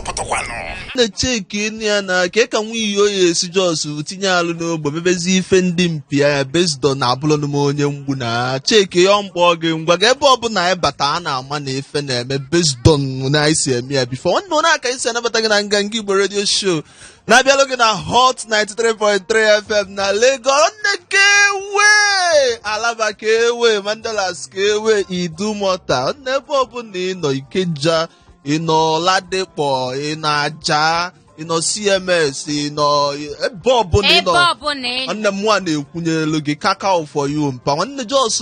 Ọ pụtakwanụ. Na-echeki enu ya na ka nwa iyo ya esi just tinye alụ n'ogbe mebezi ife ndị mpi ya based on na abụlọnụ m onye mgbu na cheki ya mkpọ gị ngwa gị ebe ọbụla anyị bata a na-ama na ife na-eme based on na anyị si eme ya before nwanne onye aka anyị si anabata gị na Nganga Igbo Radio Show na-abịalụ gị na Hot 93.3 FM na Lagos. Nne kewe Alaba, kewe Mandilas, kewe Idumota, nne ebe ọbụla ị nọ, Ikeja, ị nọ Ladipo, ị nọ Aja, ị nọ CMS, ị nọ ebe ọbụla ị ebe nọ. Ọbụla ị nọ. Nwanne m nwa na-ekwunyelu gị kakao for you, mpa nwanne, just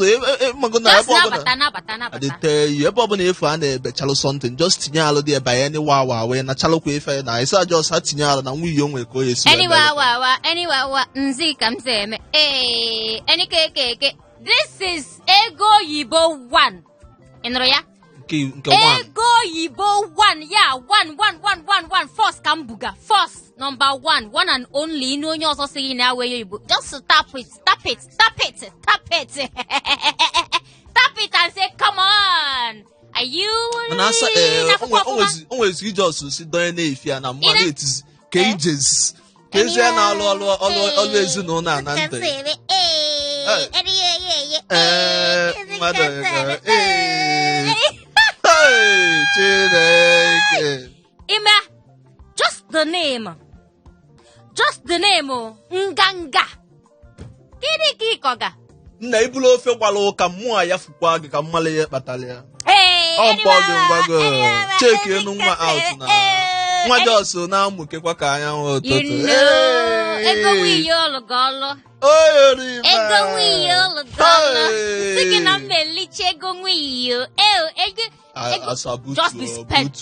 mago na Just ebe ọbụla nabata, nabata, nabata. Adịte you ebe ọbụla efu a na-ebechalụ something, just tinye alụ dị ebe anyị wa wa wee na chalụkwa ife na ịsa, just ha tinye alụ na nwa iyo nwe ka o esi wee Anyway, melụ. wa wa anyway wa nzi ka m si eme ee any keke. This is Ego Oyibo 1. Ị nụrụ ya? Nke one. Ego Oyibo 1 ya, 1 1 1 1 1 first ka m buga first, number 1, one and only. Ịnụ onye ọzọ sị gị na awe oyibo, just tap it, tap it, tap it, tap it, tap it and say, "Come on, are you?" Mana asa ee N'akwụkwọ ọfụma. O nwezi ije ọsụ si donye na-efi ya na mma na-etizi ka ijezi ka ezi ya na-alụ ọlụ ọlụ ọlụ ezinụlọ a na ntị. Ee, mmadụ ee. Hey, Chineke. Ime just the name, just the name o, Nganga, gịnị ka ịkọga? Nna, ibulu ofe gbara ụka, mmụọ ya fukwa gị ka mmalụ ihe kpatara ya. Ee. Ọ mkpọ gị ngwago cheki enu nwa out na nwa just na-amụkekwa ka anyanwụ You ụtụtụ. know, ego nwunye ọlụ gị ọlụ. Oyoriba. Ego nwunye ọlụ gị ọlụ si gị na m elicha ego nwunye ego ego. Just be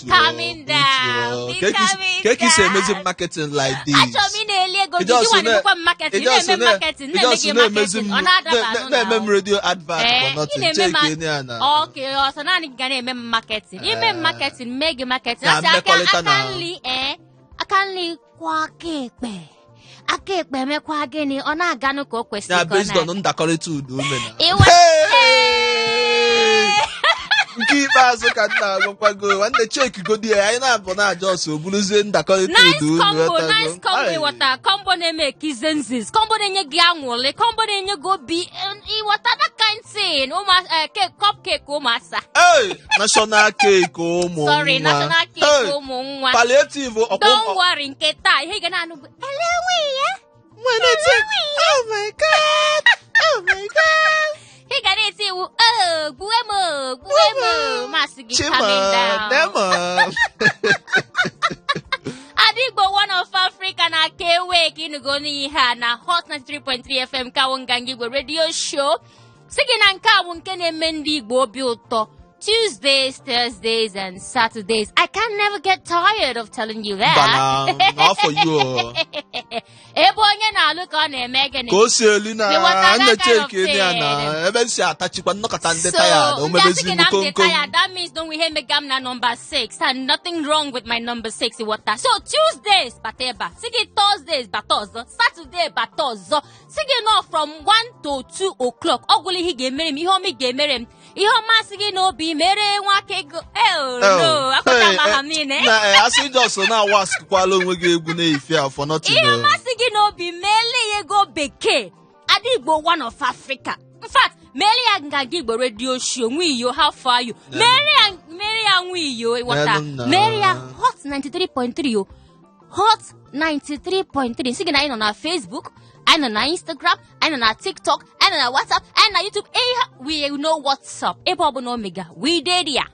calming down, be calming Ka esi emezi down. marketing like this? Achọrọ m ị na-eli ego gị gị nwa na-emekwa m marketing, ị na-eme marketing, na-eme gị marketing, ọ na-adaba anụ Na-eme m na radio advert for ị nothing. na-eme Cheki ma enu ya na oke ọsọ naanị gị ga na-eme m marketing, ime m marketing, mee gị marketing. Na Asị aka mmekọrịta aka nri, ee, aka nri kwa aka ekpe, aka ekpe mekwa gịnị, ọ na-aganụ ka o kwesịrị na ka ọ based on na-aga. ndakọrịta ụda ume na Iwe- Hey! Nke ikpeazụ ka m na-agwakwago nwanne, cheki godi ya, anyị na-abụ na just o buruzie ndakọrịta Nice ụda ume. combo. Ghọtago? Nice combo. Ai. Ịghọta combo na-eme kizenzis, combo na-enye gị anwụlị, combo na-enye gị obi, ịghọta that kind thing, ụmụ cake, cupcake ụmụasa. Hey! National cake ụmụ Sorry. nwa. National cake. Hey! Ụmụ nwa. Palliative ọkwa. Don't worry, nke taa ihe ị ga na-anụ bụ ele nwe ya. "Oh my God, oh my God." Ị ga na-eti iwu, "Oh, gbuwe m o, gbuwe m o." Masị gị Chima calming down. Nema. Adigbo One of Africa na kewe ka ịnụgo n'ihe a na Hot 93.3 FM kawo Nganga Igbo Radio Show si gị na nke a bụ nke na-eme ndị Igbo obi ụtọ, Tuesdays, Thursdays and Saturdays. I can never get tired of telling you that. Mba na afọ you o. Ebe onye na-alụ ka ọ na-eme gịnị? Ka o si elu na Ịghọta that nna kind of cheki ya na thing. ebe m si atachikwa nnọkọta ndị So, taya na o ndị asị mebezi gị na m dị komkom. tired, that means no ihe mega m na number 6 and nothing wrong with my number 6, ịghọta? So Tuesdays bata ebe a, sị gị Thursdays bata ọzọ, Saturday bata ọzọ, sị gị nọ from 1 to 2 o'clock. Ọ gwụla ihe ị ga-emere m, ihe ọma ị ga-emere m, ihe ọma sị gị n'obi mere nwa aka ego. Oh, no, akpọta m aha m niile. Na asị just na-awa asịkwala onwe gị egwu na-efi afọ nothing. Ihe o. ọmasị gị n'obi, meele ya ego bekee, Adigbo One of Africa. In fact, meele ya Nganga Igbo Radio Show. Nwiyo, how far you? Meele ya, meele ya nwiyo, ịghọta? Nelu na. Meele ya Hot 93.3 o, Hot 93.3. Sị gị na anyị nọ na Facebook, anyị nọ na Instagram, anyị nọ na TikTok, anyị nọ na WhatsApp, anyị na YouTube. Ihe we know what's up, ebe ọbụla omega we dey there.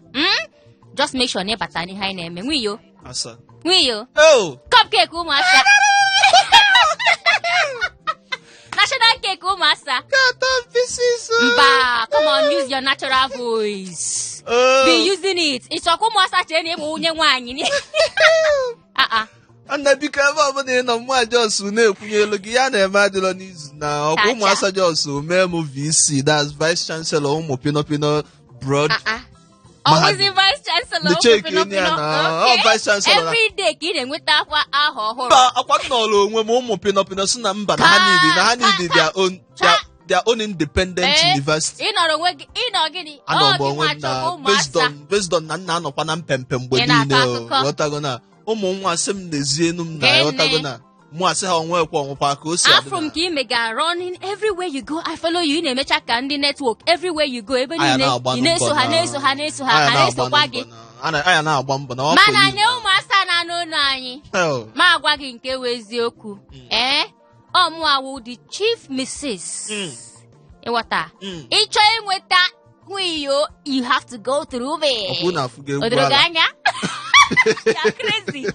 Just make sure na ịbata n'ihe anyị na-eme, nwiyo. Asa. Nwiyo. Oh! Cupcake ụmụasa, national cake ụmụasa. Cut pieces. Mba, come on, use your natural voice. Oh. Be using it. Ịchọkwa ụmụasa chee na ịbụ onye nwaanyị. Ah ah. Nna, biko, ebe ọbụla ị nọ, mma just na-ekwunye elu gị ya na-eme adịrọ n'izu na ọkwa. Chacha. Ụmụasa just mee m VC, that's vice chancellor ụmụ pinọpinọ broad Ah ah. mahadum. Ọwụzi vice chancellor Ndị ụmụ cheki pino enyi ya pino. na Okay. ọ vice chancellor na Every day ka ị na-enweta akwa aha ọhụrụ. Mba, akwa m nọrọ onwe m, ụmụ pinọpinọ si na mba, na ha need, na ha need their own their own independent university. Ị nọrọ onwe gị, ị nọ gịnị? Anọ Ọ m gị onwe nwa m na chọrọ based ụmụasa. on based on na nna anọkwa na mpempe mgbe Ị na-akọ niile o. akụkọ. Ghọtago na Ụmụ nwa sị m n'ezienu m na Gịnị? ịghọtago na mụ asị ha onwekwa ọnwụkwa ka o si adị Afụrụ m na ka ị mega running everywhere you go. I follow you. Ị na-emecha ka ndị network everywhere you go, ebe Anya niile na-agba ị na-eso mbọ ha, na- na-eso ha, na-eso ha, anya ha na-agba na-esokwa mbọ gị. Anya na-agba mbọ na ọ Mana pụrụ nye ụmụasa na-anụ olu anyị, Hell. ma agwa gị nke wụ eziokwu, ee, ọ mụa wụ the chief missus. Ịghọta? Ịchọ ịnweta nwiyo, you have to go through me. Ọkwụ na afụgo egwu O doro gị ala. anya? You're crazy.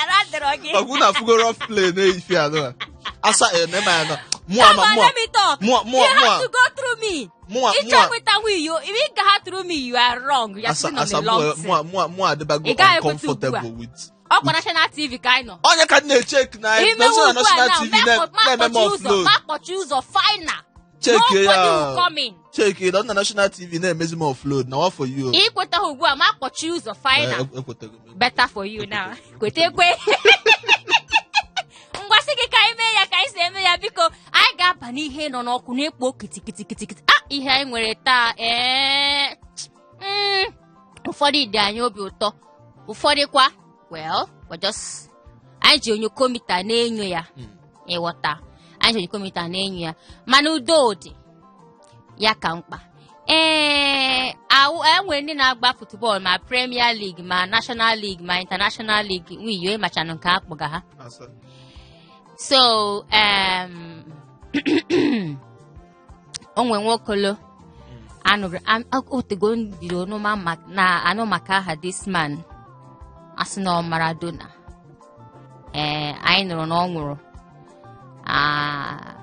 Ara dọrọ gị. Ọkwụ na afụgo rough play na-eyifi anụ a. Asa ene ma ya nọ. Mụa Come ma on, mụa. let me talk. Mụa mụa You mụa. have to go through me. Mụa Ịchọ mụa. nweta nwiyo, if ị gaha through me, you are wrong. You are Asa sitting on asa a long mụa thing. mụa mụa mụa adịbago Ị gaghị ekweta ugbu a. uncomfortable with. Ọkwa national TV ka anyị nọ. Onye ka m na-echek na Ime na ugbu a national now, TV na-eme m makpọchi ụzọ, offload. makpọchi ụzọ final. Cheke Nobody ya. will come in. Cheke na national TV na-emezi m offload na what for you. Ikweta ha ugbu a, makpọchi ụzọ final. Ekwetego m. Better for you now. Kweta ekwe. Ngwa, sị gị ka anyị mee ya ka anyị si eme ya. Biko, anyị ga-aba n'ihe nọ n'ọkụ na-ekpo kitikitikiti. A ihe anyị nwere taa, ee, ụfọdụ dị anyị obi ụtọ, ụfọdụ kwa, well, we just anyị ji onyokomita na-enyo ya. Ịghọta? Anyị ji onyokomita na-enyo ya, mana udo dị ya ka mkpa. Ee, awụ enwere ndị na-agba football, ma Premier League, ma National League, ma International League. Nwiyo ịmachanụ nke akpọga ha. Asa. So o nwe nwokolo anụrụ otego m bidoro nụma na anụ maka aha this man, asị na ọ Maradona. Ee, anyị nụrụ na ọ nwụrụ. Ah,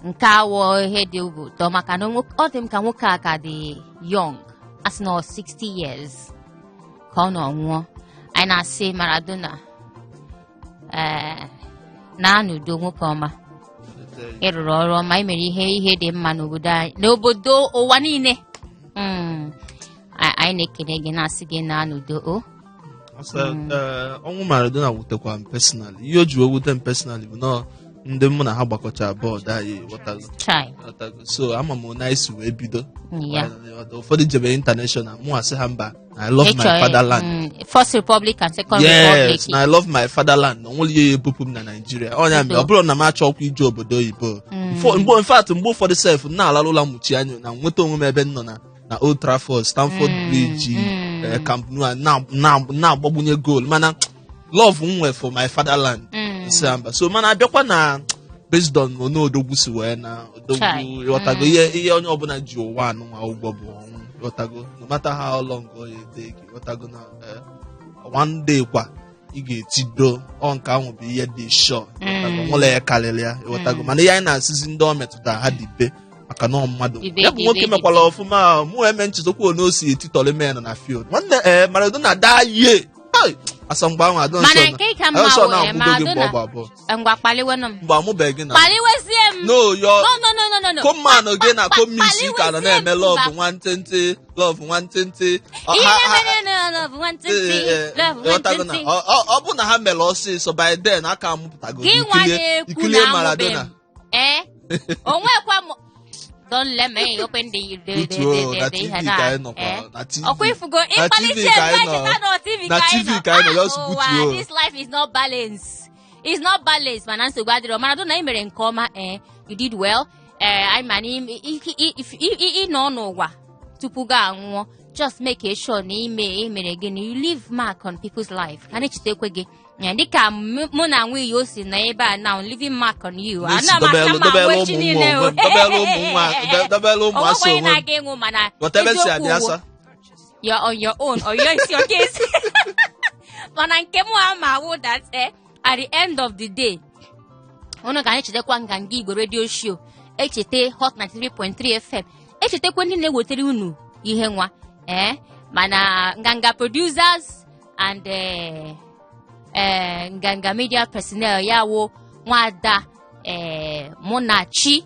nke awọ ihe dị obi ụtọ maka na ọ dị m ka nwoke a ka dị young, asị na ọ 60 years ka ọ nọ nwụọ. Anyị na-asị Maradona, ee, na n'udo, nwoke ọma, ị rụrụ ọrụ ọma, ị mere ihe dị mma n'obodo anyị, n'obodo ụwa niile. Anyị na-ekele gị, na-asị gị na n'udo o. Asa, ọnwụ Maradona wutekwa m personally. Ihe o ji wee wute m personally bụ nọọ ndị mụ na ha gbakọcha bọọdụ anyị, ghọtago? Chai. Ghọtago? So ama m na anyị si wee bido. Ya. Ụfọdụ jebe international, mụ asị ha mba, I love my Ịchọ, fatherland. First Republic and Second Yes, Republic. na I love my fatherland, na onwere ihe ya ebupụ m na Naijiria. Ọnya mere ọ bụrụ na m achọkwa ije obodo oyibo. Mgbe in fact, mgbe ụfọdụ sef, m na-alalụ ụla mụchi anya na nweta onwe m ebe m nọ na Old Trafford, Stamford Bridge, Camp Nou, na-agbagbunye goal, mana love m nwe for my fatherland, nsị mba. So mana abịakwa na based on ono odogwu si wee na odogwu. Chai. Ịghọtago? Ihe onye ọbụla ji ụwa anụnwa ụgwọ bụ ọnwụ, ịghọtago? No matter how long ọ ya take, ịghọtago, na one day kwa ị ga-etido ọ. Nke ahụ bụ ihe dị sure, ịghọtago? Nwụlọ ya karịrị ya, ịghọtago? Mana ihe anyị na-asịzi ndị ọ metụtara, ha dịbe, maka na ọ mmadụ Dibe, ya bụ dibe, nwoke dibe. mekwara ọfụma. Mụ eme nchezokwa one o si etitọrọ men na field, nwanne, ee, Maradona daa ye. Hey! Asa mgbe ahụ adọ Mana nsọ nke ka mma nsọ wee na-akwụdo gị mgbe ọ Maradona gba bọọlụ. Ngwa, kpaliwenụ m. Mgbe amụbeghị gị na Kpaliwezie m. No yo. No, no, no, no, no, no. Koman gị na komisi ka nọ Kpaliwezie na-eme m, love mba. nwantịntị, love nwantịntị. Ihe mere na love nwantịntị, love Ịghọtago na nwantịntị. ọ bụ na ha mere ọsịsọ by then, aka amụpụtago. Gị nwa na-ekwu ikilie na amụbe Maradona. m, ee, onwekwa m. Don't let me open the Butuo, the na the TV ihe ka na anyị nọkwa, eh? na TV. Ọkwa ifugo Na ịkpalite TV ka anyị nọ. echeta na TV Na ka anyị TV nọ. ka anyị nọ, just Ah, butuo. ụwa, this life is not balance, it's not balance. Mana nsogbu adịrọ. Maradona, ị mere nke ọma, eh, you did well. Eh, anyị ma na ị nọ n'ụwa tupu gị anwụọ, just make sure na ime imere gịnị, you leave mark on people's life, ka na-echetakwe gị. Eh, dịka mụ na nwunye o si na ebe a now, leaving mark on you. N'isi Ana m aka dobelu ma dobelu nwechi ụmụ niile nwa o. onwe m, dobelu ụmụ nwa, dobelu ụmụ asa Onwekwa onye onwe m. na-aga ịnwụ, mana Ghọta ebe si adị eziokwu asa. You're on your own or you're it's your case. Mana nke mụ ama awụ that, at the end of the day, unu ga na-echetakwa Nganga Igbo radio show, echeta Hot 93.3 FM, echetakwa ndị na-ewetara unu ihe nwa, eh, mana Nganga producers and Nganga media personnel, ya wụ nwada, Munachi,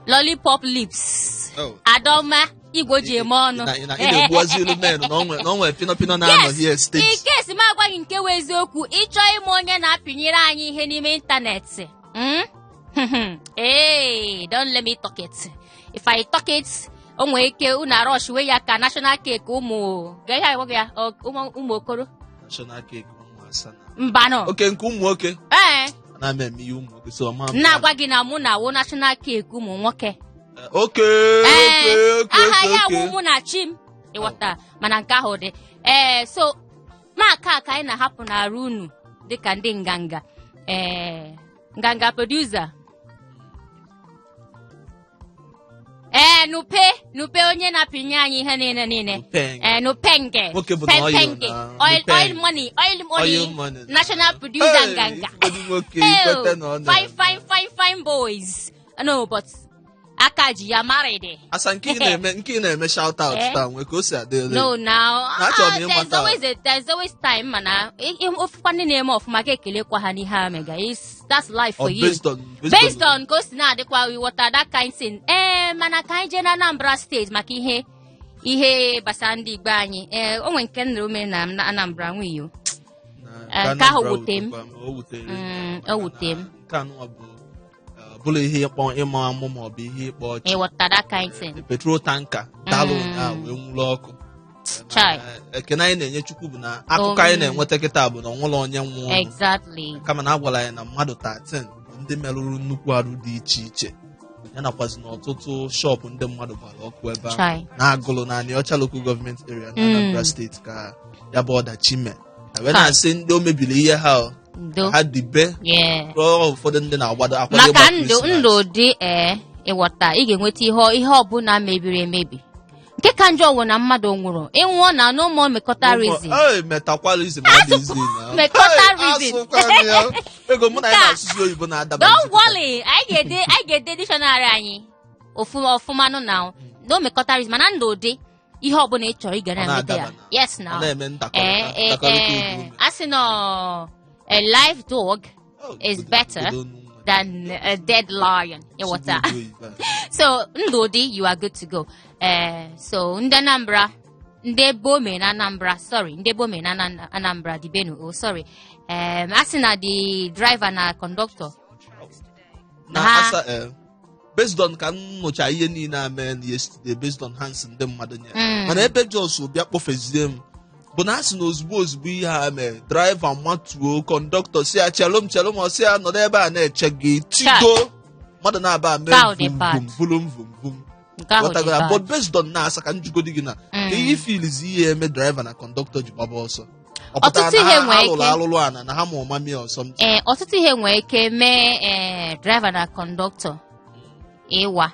Lollipop Lips, Oh. Adọma Igbo ji eme ọnụ. Ị na-egbuwazi ilu men na o nwere pino pino na-anọ here stage. In case m agwaghị nke wụ eziokwu, ịchọ ịma onye na-apịnyere anyị ihe n'ime ịntanetị, Hey, don't let me talk it. If I talk it, o nwere ike unu arọsh wee ya ka national cake ụmụ ga ihe agwa ya ụmụ okoro. National cake ụmụ asa na Mbanụ. Oke nke ụmụ nwoke. Ee. Ana m eme ihe ụmụ nwoke, so ọma m. Na-agwa gị na mụ na awụ national cake ụmụ nwoke. Oke. Ee, Oke. aha ya Oke. wụ mụ na chi m, ịghọta? Mana nke ahụ dị. Ee, so maka ka anyị na-ahapụ n'arụ unu dịka ndị nganga, ee, nganga producer, ee, nupe nupe, onye na-apịnye anyị ihe niile niile. Nupeng. Ee, nupenge. Nwoke bụ na oil Pempenge. na Oil. nupeng. Oil money, oil money. Oil money. National producer. Hey, Nganga. ifugodi nwoke Hey, ikwete na ọ na fine, fine, fine, fine boys. No, but aka ji ya married. Asa nke ị na-eme shout out Eh? taa nwee ka o si adị. No, now Na achọrọ m there's ịmata. always there's always time, mana ofụkwa ndị na-eme ọfụma ga ekelekwa ha n'ihe ha mega. That's life for Or you. based on Based on ka o si na-adịkwa, we water that kind thing. Ee, mana ka anyị jee na Anambra Steeti maka ihe gbasara ndị Igbo anyị. Ee, o nwere nke nna ome na Anambra nwiyo. Na Eh, nke ahụ Anambra wute m. wutekwa m, o wutere O wute m. Nke anụnwa bụ ọ bụla ihe ịkpọ ịma amụ ma ọ bụ ihe ịkpọ ọchị. Ịghọta that kind thing. Petrol tanker dalụ Mm. ụnyaahụ wee nwụrụ ọkụ. Chai. Mana, ekene anyị na-enye Chukwu bụ na akụkọ anyị na-enweta kịta bụ na ọnwụrụ onye nwụrụ, kama na agwara anyị na mmadụ 13 bụ ndị merụrụ nnukwu arụ dị iche iche, ya nakwazi na ọtụtụ shop ndị mmadụ gbara ọkụ ebe ahụ. Chai. Na-agụlụ na Anịọcha Local Government Area na Anambra Steeti ka ya bụ ọdachi mee. Wee na-asị ndị o mebiri ihe ha o, Ndo. ha dibe rụọ. Ụfọdụ ndị na-agbado akwado Maka ịgba ndụ. Christmas. Ndụ dị, ee, ịghọta, ị ga-enweta ihe ọbụla mebiri emebi. Nke ka njọ wụ na mmadụ nwụrụ. Ịnwụọ na no more mekọtarism. Ee, metakwalism adịghịzi na Mekọtarism. Hey, asụkwana ya. Ego mụ na Nke ya a- na-asụsụ oyibo na-adaba. Don't worry, anyị ga-ede dictionary anyị ofuma ọfụma nụ na no mekọtarism. Mana ndụ dị, ihe ọbụla ị chọrọ ị ga Ọ na-enweta ya. na-adaba na- Yes na. Ọ na-eme ndakọrịta Ee, ndakọrịta ee, ume. a sị na a live dog Oh, is better godo n'nwa. than a dead lion, ịghọta? Sụgbu oyibo a. So ndụ dị, you are good to go. Ee, so ndị Anambra, ndị ebe ome na Anambra, sorry, ndị ebe ome na Anambra dibenu. Oh, sorry, a sị na the driver na conductor Na asa, based on ka m nụcha ihe niile a mee yesterday, based on hands ndị mmadụ nyere, mana ebe jos bịa kpọfezie m bụ na a sị na ozugbo ozugbo ihe a mere, driver matuo conductor, si ya chelụ m, chelụ m, ọ sị ya nọdụ ebe a na-eche gị, tigo mmadụ na-aba mee Nke ahụ dị vum bad. vum vulum vum vum. Nke ahụ dị Ghọtago ya? bad. But based on na asa ka njugodi gị na ka ihe ifilizi ihe eme driver na conductor ji gbaba ọsọ, ọ pụtara Ọtụtụ na ihe ha nwere alụrụ ike. alụlụ ana na ha ma ụma mie or something. Ee, ọtụtụ ihe nwere ike mee ee driver na conductor ịwa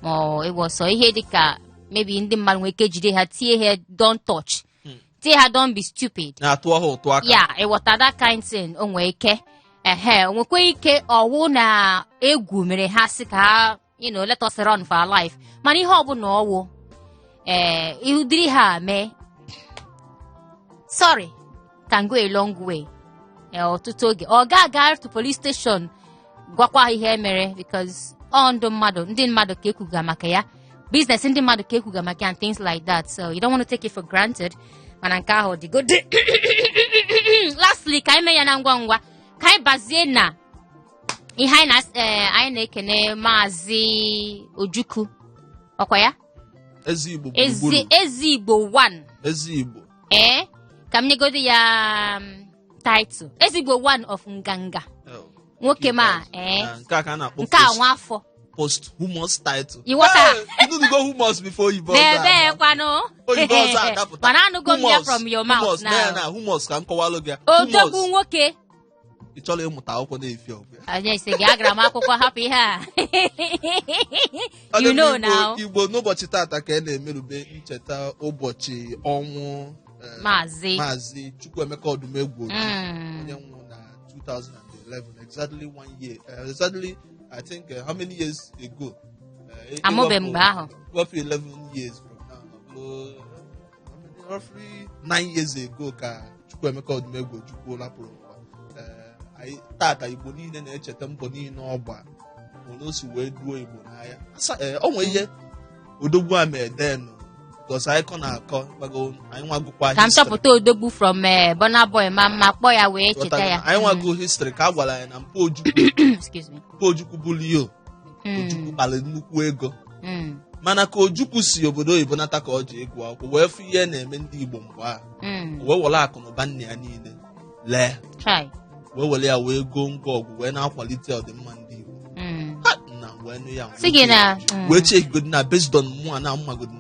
ma ọ ịwa ọsọ. Ihe dịka maybe ndị mmadụ nwere ike jide ha, tie ha "Don't touch", tie ha "Don't be stupid". Na-atụ ha ụtụ aka. Ya, ịghọta that kind thing. O nwere ike, ehe, o nwekwa ike ọwụ na egwu mere ha sị ka ha let us run for our life. Mana ihe ọbụla ọwụ, ee, ụdịrị ha mee, sorry can go a long way. Ee, ọtụtụ oge ọ ga-aga to police station gwakwa ha ihe mere, because ọ ndụ mmadụ, ndị mmadụ ka ekwuga maka ya, business ndị mmadụ ka ekwuga maka ya and things like that, so you don't want to take it for granted. Mana nke ahụ dị good. Lastly, ka anyị mee ya na ngwa ngwa, ka anyị bazie na ihe anyị na anyị na-ekene Maazị Ojukwu, ọkwa ya? Ezi Igbo Ezi gburugburu. Ezi Igbo 1. Ezi Igbo. Ee, ka m nyegodi ya title Ezi Igbo 1 of Nganga. Oh, Nwoke ma ee. Na nke a ka a na-akpọ Nke a nwa afọ. Posthumous title. Ịghọta? Hey, you go humus before oyibo ọzọ N'ebe ada. kwanụ. Oyibo ọzọ adapụta. Mana anụgo m ya Humus, from your mouth humus, now. Na humus ka m kọwalụ gị ya. Odogwu Humus. nwoke. Ị chọrọ ịmụta akwụkwọ na-efi ọgwụ ya. Onye isi gị agara m akwụkwọ, hapụ ihe a. Ọ dị You know mma. now. Igbo, n'ụbọchị tata ka a na-emerube ncheta ụbọchị ọnwụ Maazị Maazị Chukwuemeka Odumegwu Ojukwu, onye nwụrụ na 2011, exactly one year, exactly I think, how many years ago? Amụbe mgbe ahụ. Roughly 11 years from now, ọ bụrụ, how many? Roughly 9 years ago ka Chukwuemeka Odumegwu Ojukwu lapụrụ ụwa. Tata Igbo niile na-echeta mbọ niile ọ gba, ole o si wee duo Igbo n'agha. O nwee ihe odogwu a mee denụ, because anyị kọ na-akọ gbago, anyị nwagụkwa Ka m history. chọpụta odogwu from Burna Boy ma mma kpọ ya wee cheta ya. Anyị nwago history ka a gwara anyị na mpa Ojukwu, Excuse me. mpa Ojukwu bụ Leo Ojukwu kpara nnukwu ego. Mana ka Ojukwu si obodo oyibo nata ka ọ ji ịgụ akwụkwọ wee fụ ihe na-eme ndị Igbo mgbe ahụ, wee were akụ na ụba nna ya niile lee, Chai. wee were ya wee goo ngwa ọgụ wee na-akwalite ọdịmma ndị Igbo. Ha, na wee nụ ya. Sị gị na wee chekigodi na based on mụa na mmagodi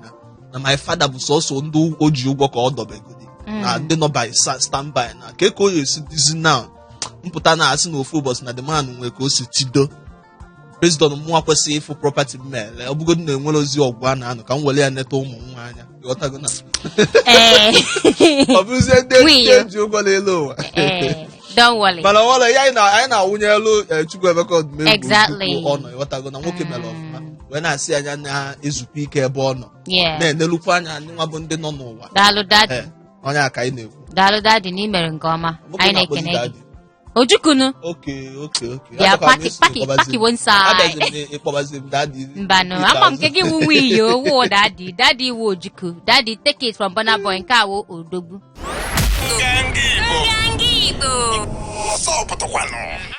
na my father bụ sọsọ ndị o ji ụgwọ ka ọ dọbegodi na ndị nọ by standby na ka o esi dizi now mpụta na asị na ofu ụbọchị na the man nwee ka o si tido based on mụnwa kwesịrị ịfụ property mmele, ọ bụgodị na enwere ozi ọgwụ a na-anọ ka m were ya neta ụmụ nwa anya, ịghọtago na ọ bụrụzie ndị Nwunye. eji ụgwọ n'elu ụwa. Ee, don't worry. Mana nwere ihe anyị na-awụnye elu Chukwuemeka Odumegwu Exactly. Ojukwu ọ nọ, ịghọtago na nwoke mere ọfụma wee na-asị anya na-ezukwa ike ebe ọ nọ, na-enelukwa anya ndị nwa bụ ndị nọ n'ụwa. Daalụ, daddy. Ee, onye a ka anyị na-ekwu. Daalụ, daddy, na ị mere nke ọma. Nwoke Anyị na-akpọzi na-ekene gị. daddy. Ojukunu. Okay. Bịa. Achọkwa m Paki isi paki ịkpọbazi paki m. one side. Abịazi m ịkpọbazi m daddy. Mbanụ, ama m nke gị wu wiyo wo daddy, daddy wo Ojukwu. Daddy, take it from Burna Boy, nke a wo odogwu. Nganga Igbo.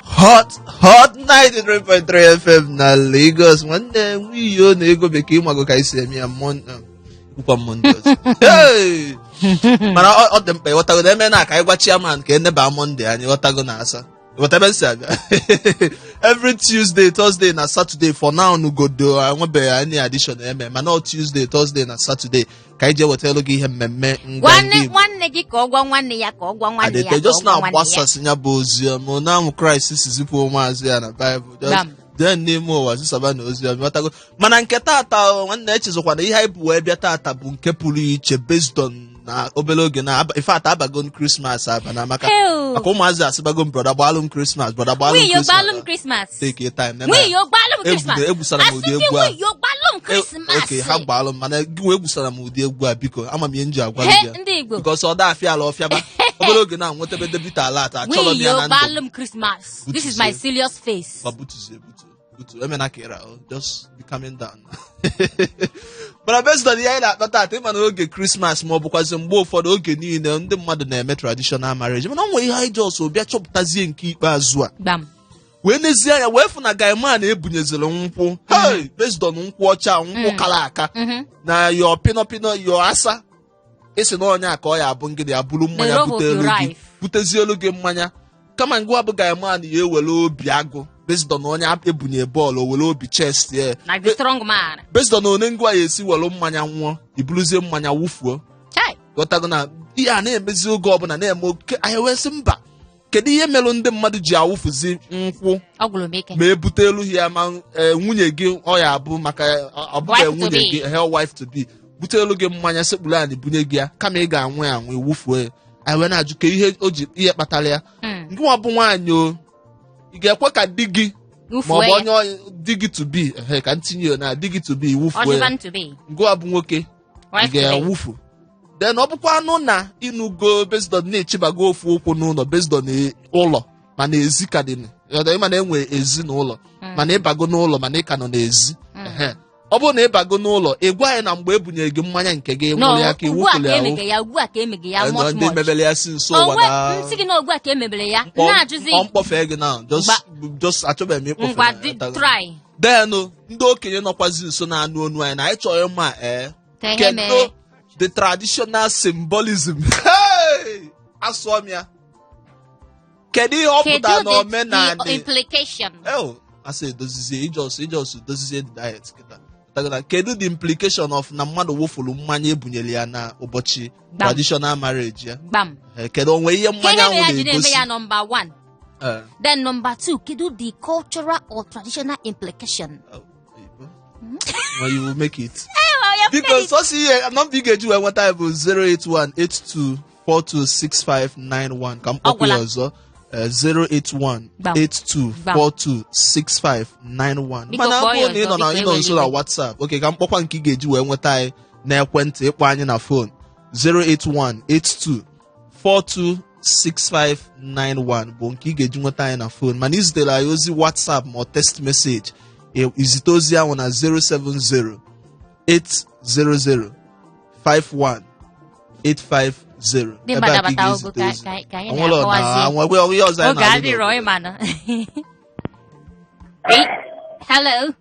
Hot Hot 93.3 FM na Lagos. Nwanne nwiyo na ego bekee, ịmago ka isi eme ya kwukwa Monday ọzọ. Hey! Mana ọ dị mkpa, ịghọtago na eme na ka anyị gwa chairman ka eneba Monday anyị, ịghọtago na asa ịghọta ebe m si abịa. Every Tuesday, Thursday na Saturday for now nugodo, enwebeghị any addition eme, mana ọ Tuesday, Thursday na Saturday ka anyị ji ewetara gị ihe mmemme nganga Nwanne Igbo. nwanne gị ka ọ gwa nwanne ya ka ọ gwa nwanne ya Adete ka ọ just gwa nwanne ya. na-agbasasị ya bụ ozi ọma na ahụ Kraịst si zipụ ụmụazụ ya na Baịbụl. Just Gbam. jee n'ime ụwa zisaba na ozi ọma, ịghọtago? Mana nke tata o, nwanne, echezọkwana ihe anyị bụ wee bịa tata bụ nke pụrụ iche based on na obere oge na in fact abago m Christmas abana maka Hell. maka ụmụazị asịbago m, "Brother, gbalụ m Christmas, brother, gbalụ m Wiyo Christmas." gbalụ m Christmas. Take your time. Wiyo gbalụ m Christmas. Egwusara m ụdị Asị gị egwu a. wiyo gbalụ m Christmas. Oke ha gbalụ m, mana gị wee gwusara m ụdị egwu a, biko, ama m ihe m ji agwa He gị ya. ndị Igbo. Because ọ da afịa ala ọfịaba obere oge na nwetebe debit alert, achọrọ m ya Wiyo na ndụ. gbalụ m Christmas. This is my serious face. Gwa butuzie butu butu emena ka ịra o, just be calming down. Mana based on ihe anyị na-akpa taata, ịma na oge Christmas ma ọ bụkwazi mgbe ụfọdụ oge niile ndị mmadụ na-eme traditional marriage, mana ọ nwere ihe anyị just bịa chọpụtazie nke ikpeazụ a wee nezie anya wee fụ na guyman ebunyeziri nkwụ, hey, based on nkwụ ọcha, nkwụ kara aka na yo pino pino yo asa esi na onye a ka ọ ya abụ ngịdị abụrụ mmanya bute elu gị, butezie elu gị mmanya, kama ngwa bụ guyman ya ewere obi agụ based on onye ebunye bọọlụ, o were obi chest ya Like the strong man. Based on one ngwa ya esi were mmanya nwụọ, iburuzie mmanya wụfuo. Chai. Ghọtago na ihe a na-emezi oge ọbụla na-eme oke anyị wee sị mba, kedu ihe merụ ndị mmadụ ji awụfuzi nkwụ Ọ gwụrụ m ike. ma ebute elu ya ma nwunye gị ọ ya abụ maka ọ bụghị Wife to nwunye be. gị, he wife to be, bute elu gị mmanya sekpuru anyị bunye gị ya, kama ị ga-anwụ ya anwụ iwufuo ya. Anyị wee na-ajụ ka ihe o ji ihe kpatara ya. Ngị nwa bụ nwaanyị o, ị ga-ekwe ka di gị ma ọ Wufuo bụ ya. onye di gị to be, ehe, ka ntinye ya na di gị to be, iwufuo ya? Husband to be. Ngị bụ nwoke, ị Wife to be. ga-awụfu? Then ọ bụkwa anụ na ịnụgo based on na-echibago ofu ụkwụ n'ụlọ, based on ụlọ mana ezi ka dị, ịma na enwe ezinụlọ, mana ịbago n'ụlọ mana ị ka nọ n'ezi. Ehe. Ọ bụrụ na ịbago n'ụlọ, ị gwa anyị na mgbe ebunyere gị mmanya nke gị No, nwụrụ ya ka ugbu a iwufụrụ ka ya emege ya, ugbu a ka emege ya much ndị much. mebere ya si nso ụwa Onwe na nsị gị na ugbu a ka emebere ya na-ajụzi. ọ mkpọfee gị na just achọbeghị m ịkpọfe Ngwa na dị ya, tago. try. Then ndị okenye nọkwazi nso na-anụ onu anyị na anyị chọrọ ịma ee Ka ihe kedu mere. the traditional symbolism? Hey! Asụọ m ya, kedu ihe ọ Kedu pụtara na the omenala implication? Oh, asị edozizie ijos dozizie the diet kịta. Pụtara, kedu the implication of na mmadụ wụfuru mmanya ebunyere ya na ụbọchị Gbam. traditional marriage ya? Gbam. Eh, kedu onwe ihe Ka mmanya ihe mere ahụ ya ji na-eme na-egosi? ya number one. Eh, Then number two, kedu the cultural or traditional implication? Oh, Igbo. Well, you will make it. Biko, sọsọ ihe nọmba ị ga-eji wee nweta ya bụ 08182426591. Ka m kpọkwa ya Ọ gwụla. ọzọ, Gbam. 08182426591. Biko, Mana ọ kpọọ ya bụrụ na ị nọ ọzọ, na biko, ị nọ nso na ewela iwe. WhatsApp, ok, ka m kpọkwa nke ị ga-eji wee nweta anyị n'ekwentị, ịkpọ anyị na phone 08182426591 bụ nke ị ga-eji nweta anyị na phone. Mana izitere anyị ozi WhatsApp ma ọ text message, izite ozi ahụ na 070 800 51 850. Ndị Ebe mmadụ a ka ị abata ogo ga-ezite ka ozi. ka anyị Onwere ọ na na-akọwazi. nwekwe ihe ọzọ anyị Oge na-alụ adịrọ n'obodo. ịma na. Hey, hello.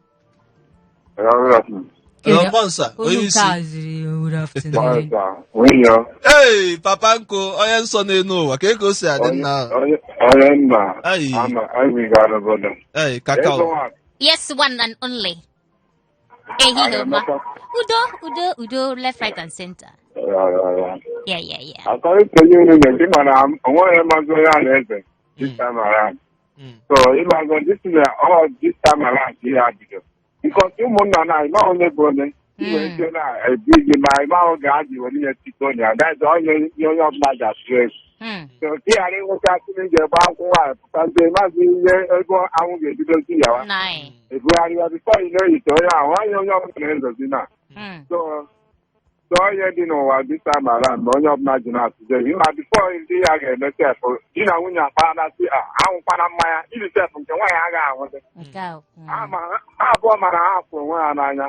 Hello, good afternoon. Hello, Bonsa, Olu onye nke isi. a ziri good afternoon. Nwunye Hey, papa nkụ onye nsọ n'elu ụwa ka ka o si adị nna ahụ. onye nna Ayi. ama anyị obodo. Hey, kakao. Ego nwa Yes, one and only. Ehihie ọma. Udo, udo, udo, left, right and center. Yeah. According to you, gị mana onweghị mazi onye a na-eze this time around. So ịmago this is all this time around ihe a bido. Because ụmụnna na ịma onye bụ onye nwere ike na-ebu gị ma ịma oge ha ji were ihe tito onye agaghị onye ihe onye ọbụla ga-atụ egwu. So ka ị ghara ịnwụcha asịrị ga-egbe akwụ nwaanyị pụta ndị maazị ihe ego anwụ ga-ebidozi yawa Nine. ebugharịwa before you know it onye ahụ onye onye ọbụla na-ezozi na so onye dị n'ụwa this time around ma onye ọbụla ji na-atụzi egwu ma before ndị ya ga-eme sef di na nwunye akpara sị a anwụkwana mmanya iri sef nke nwaanyị agaghị anwụzi. Nke a. Ha abụọ mara ha afụ onwe ha n'anya.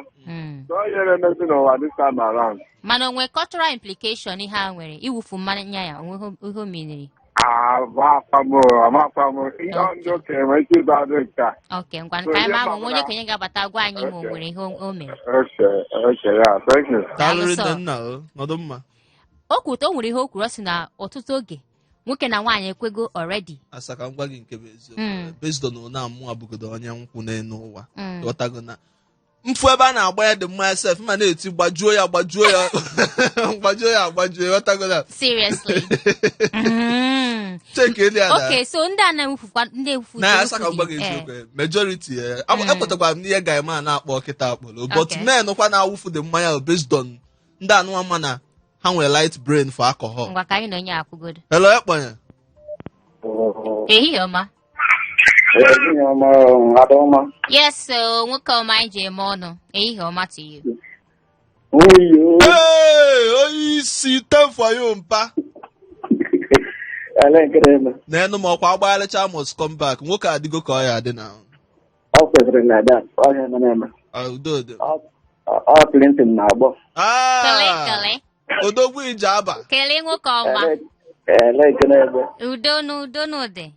So onye na-emezi n'ụwa this time around. Mana onwe cultural implication ihe a nwere iwufu mmanya ya, onwe ihe o meniri? Amakwa m ihe ndị okenye nwere ike ịba adị nke a. Ok, ngwa, So ka anyị ihe ma ma onwe onye gbasara- okenye ga-abata gwa anyị ma o nwere ihe o mere. Okay, yeah, thank you. Daalụ Daalụ rinne sọ. nna o, nọdụ mma. O kwuru o nwere ihe o kwuru, ọ sị na ọtụtụ oge nwoke na nwaanyị ekwego already. Asa, ka m gwa gị nke bụ eziokwu. Based on na mụ abụgodo onye nkwụ n'elu ụwa. Ghọtago na mfu ebe a na-agba ya dị mmanya sef ma na-eti gbajuo ya, gbajuo ya, gbajuo ya, gbajuo ya, ghọtago na Seriously. Cheke eli ya na Okay, so ndị a na-ewufukwa ndị ewufu Na asa, ka m gwa gị eziokwu, majority ekwetakwara m n'ihe guy man na-akpọ kịta akpọrọ, but men kwa na-awụfu dị mmanya bụ based on ndị anụwa ma na ha nwere light brain for alcohol. Ngwa, ka anyị na onye akwụgodo. Hello, ekponye. Ehihie ọma. Ehihie ọma, Adaọma. Yes, so nwoke ọma anyị ji eme ọnụ, ehihie ọma to you. Nwunye. Hey, onye isi, ten for you, mpa. Ele nke na-eme. Na-enu m ọkwa agbagharịcha must come back, nwoke adịgo ka ọ ya adị na. Ọ kwesịrị na that ọhịa mere eme. Ah, udo dị. Ọ Clinton na-agbọ. Ah, Kelee, kelee. Odogwu ije aba. Kelee, nwoke ọma. Ele nke na-eme. Udo na udo na ụdị.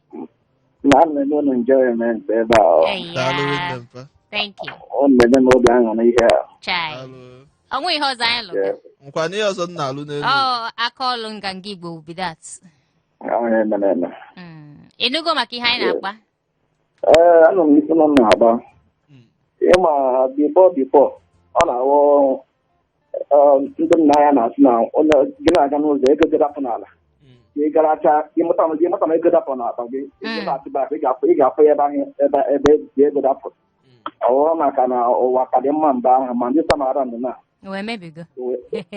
Na ana m eme unu enjoyment ebe a. ọ. Daalụ Yeah. rinne, mpa. Thank you. Unu na-eme m obi aṅụrị ihe a. Chai. Daalụ. Onwe ihe ọzọ anyị lụrụ. Nkwa n'ihe ọzọ m na-alụ n'elu. Ọ aka ọlụ nganga Igbo will be that. Ọhịa mere eme. Ịnụgo maka ihe anyị na-akpa? Ee, anụ m isi nọ m na-agba. Ịma before ọ na-awụ ndị nna ya na-asị na onye gị na-aga n'ụzọ ego gị dapụ n'ala. Ị garacha ịmụta gị ịmụta na ego dapụ n'akpa gị, ị ga-atụ back, ị ga-afụ ebe ahụ ebe ego dapụ. Ọ bụrụ maka na ụwa ka dị mma mgbe ahụ, ma ndị samara ndụ na Wee mebigo.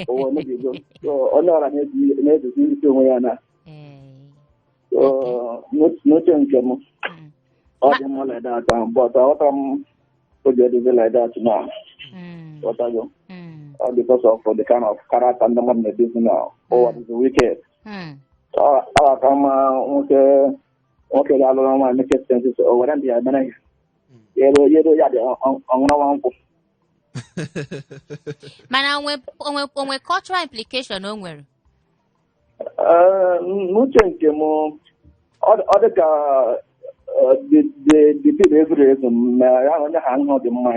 Ụwa emebigo. So, onye ọra na-edozi isi onwe ya na so, n'uche nke m, ọ dị mma like that, but aghọtara m o ji edozi like that now. Ghọtago? All because of the kind of character ndị mmadụ na-edozi now. Ụwa dịzi wicked. Ọ ọ ka mma nwoke nwoke ga-alụrụ nwaanyị make sense, o were ndị ya mere ya ero ero ya dị ọṅụrụnwa nkwụ. Mana onwe cultural implication o nwere? Ee, n'uche nke m, ọ dị ka the bill ezuru ezu ma ya na onye ha nhụ dị mma.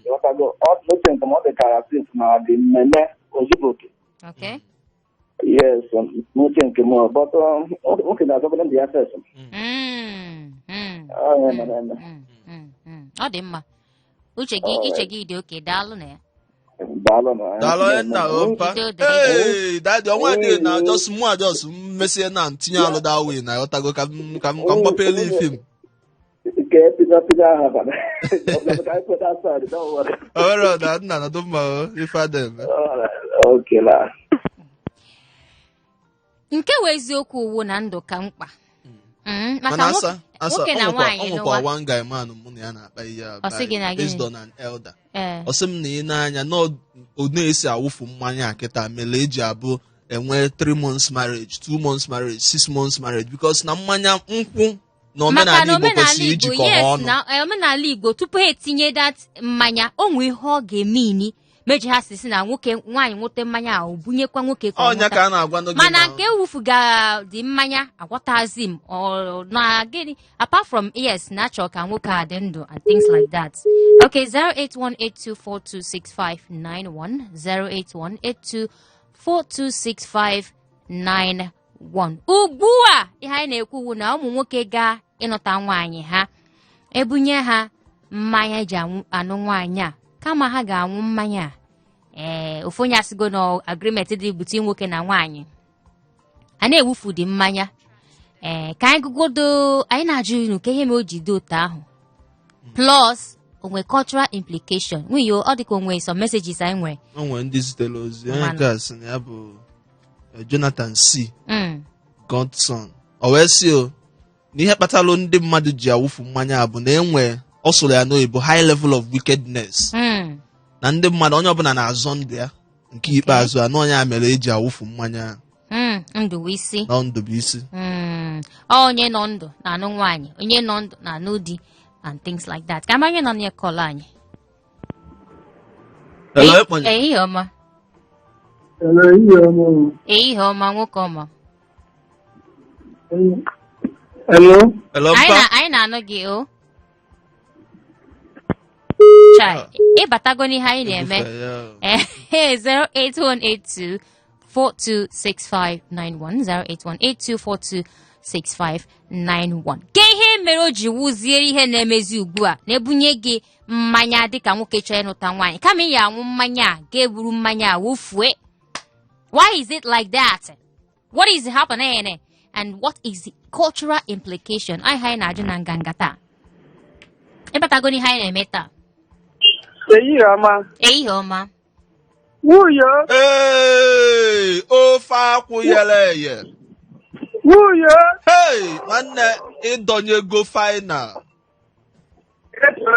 Ịghọtago? N'uche nke m, ọ dị ka as na dị mmemme ozugbo oke. Yes, n'uche nke m, but nwoke na-azọgoro ndị ya first. Ọ ya mere eme. Ọ dị mma, uche gị, uche gị dị oke, daalụ na ya. Daalụ na. Daalụ onye nna o, mpa. Udo dịrị gị. Hey, daddy, ọnwa dị na just mụ a just mmesie na ntinye alụ that way na ghọtago ka m gbapelu ife m. Nke pizza pizza ahụ abalị. Ka anyị put that side, don't worry. O nwere na nna nọdụ mma o, ife a na-eme. Alright, okay la. Nke wụ eziokwu wu na ndụ ka mkpa, maka Mana asa asa nwoke na ọ nwekwa nwaanyị ọ nwekwa n'ụwa. one guy man mụ na ya na-akpa ihe a Ọ sị gị na gịnị? based on an elder. Ee. Ọ sị m na ị na-anya na ọ na-esi awụfu mmanya a kịta mere eji abụ enwe 3 months marriage, 2 months marriage, 6 months marriage, because na mmanya nkwụ na Maka omenala na Igbo omenala kwesịrị Igbo, ijikọ ha yes, ọnụ. na omenala Igbo, tupu ha etinye that mmanya, o nwee ihe ọ ga-eme ini Meji ha si si na nwoke nwaanyị nweta mmanya ahụ bunyekwa nwoke ka ọ Ọnya nweta. ka a na-agwa n'oge Mana na- nke ewufuga dị mmanya, aghọtazi m ọ na gịnị, apart from yes na achọ ka nwoke a dị ndụ and things like that. Okay, 08182426591, 08182426591. Ugbu a, ihe anyị na-ekwu wu na ụmụ nwoke gaa ịnụta nwaanyị, ha ebunye ha mmanya eji anụ nwaanyị a, kama ha ga-anwụ mmanya a. Ee, ofu onye asịgo na agreement dị between nwoke na nwaanyị, a na-ewufu dị mmanya. Ee, ka anyị gụgodo. Anyị na-ajụ unu ka ihe mere o ji dị otu ahụ, plus onwe cultural implication. Nwunye, ọ dịka onwe some messages anyị nwere. O nwere ndị zitere ozi onye Mmanụ. nke a sị na ya bụ Jonathan C. Godson. O wee sị o na ihe kpatalụ ndị mmadụ ji awụfu mmanya a bụ na enwe, ọ sụrụ ya n'oyibo, high level of wickedness, na ndị mmadụ, onye ọbụla na-azọ ndụ ya nke ikpeazụ a, na onye a mere eji awụfu mmanya. Ndụ bụ isi. Na ndụ bụ isi. Ọ onye nọ ndụ na-anụ nwaanyị, onye nọ ndụ na-anụ di and things like that. Ka ama onye nọ na call anyị. Hello, ịkpọnye. Ehihie ọma. Hello, ihe ọma. Ehihie ọma, nwoke ọma. Hello. Hello, Anyị mpa. anyị na-anụ gị o. Chai, ịbatago n'ihe anyị na-eme. Ebufe ya. Ee, 08182 426591, 08182 426591. Ke ihe mere o ji wuzie ihe na-emezi ugbu a na-ebunye gị mmanya dịka nwoke chọrọ ịnụta nwaanyị, kama ị ya anwụ mmanya a, ga-eburu mmanya a wụfue? Why is it like that? What is happening and what is the cultural implication? Anyị na-ajụ na nganga taa. Ịbatago n'ihe anyị na-eme taa. Ehihie ọma. Ehihie ọma. Nwunye. Ee, ofe akwụ yere eye. Nwunye. Hey, nwanne, ịdọnyego final.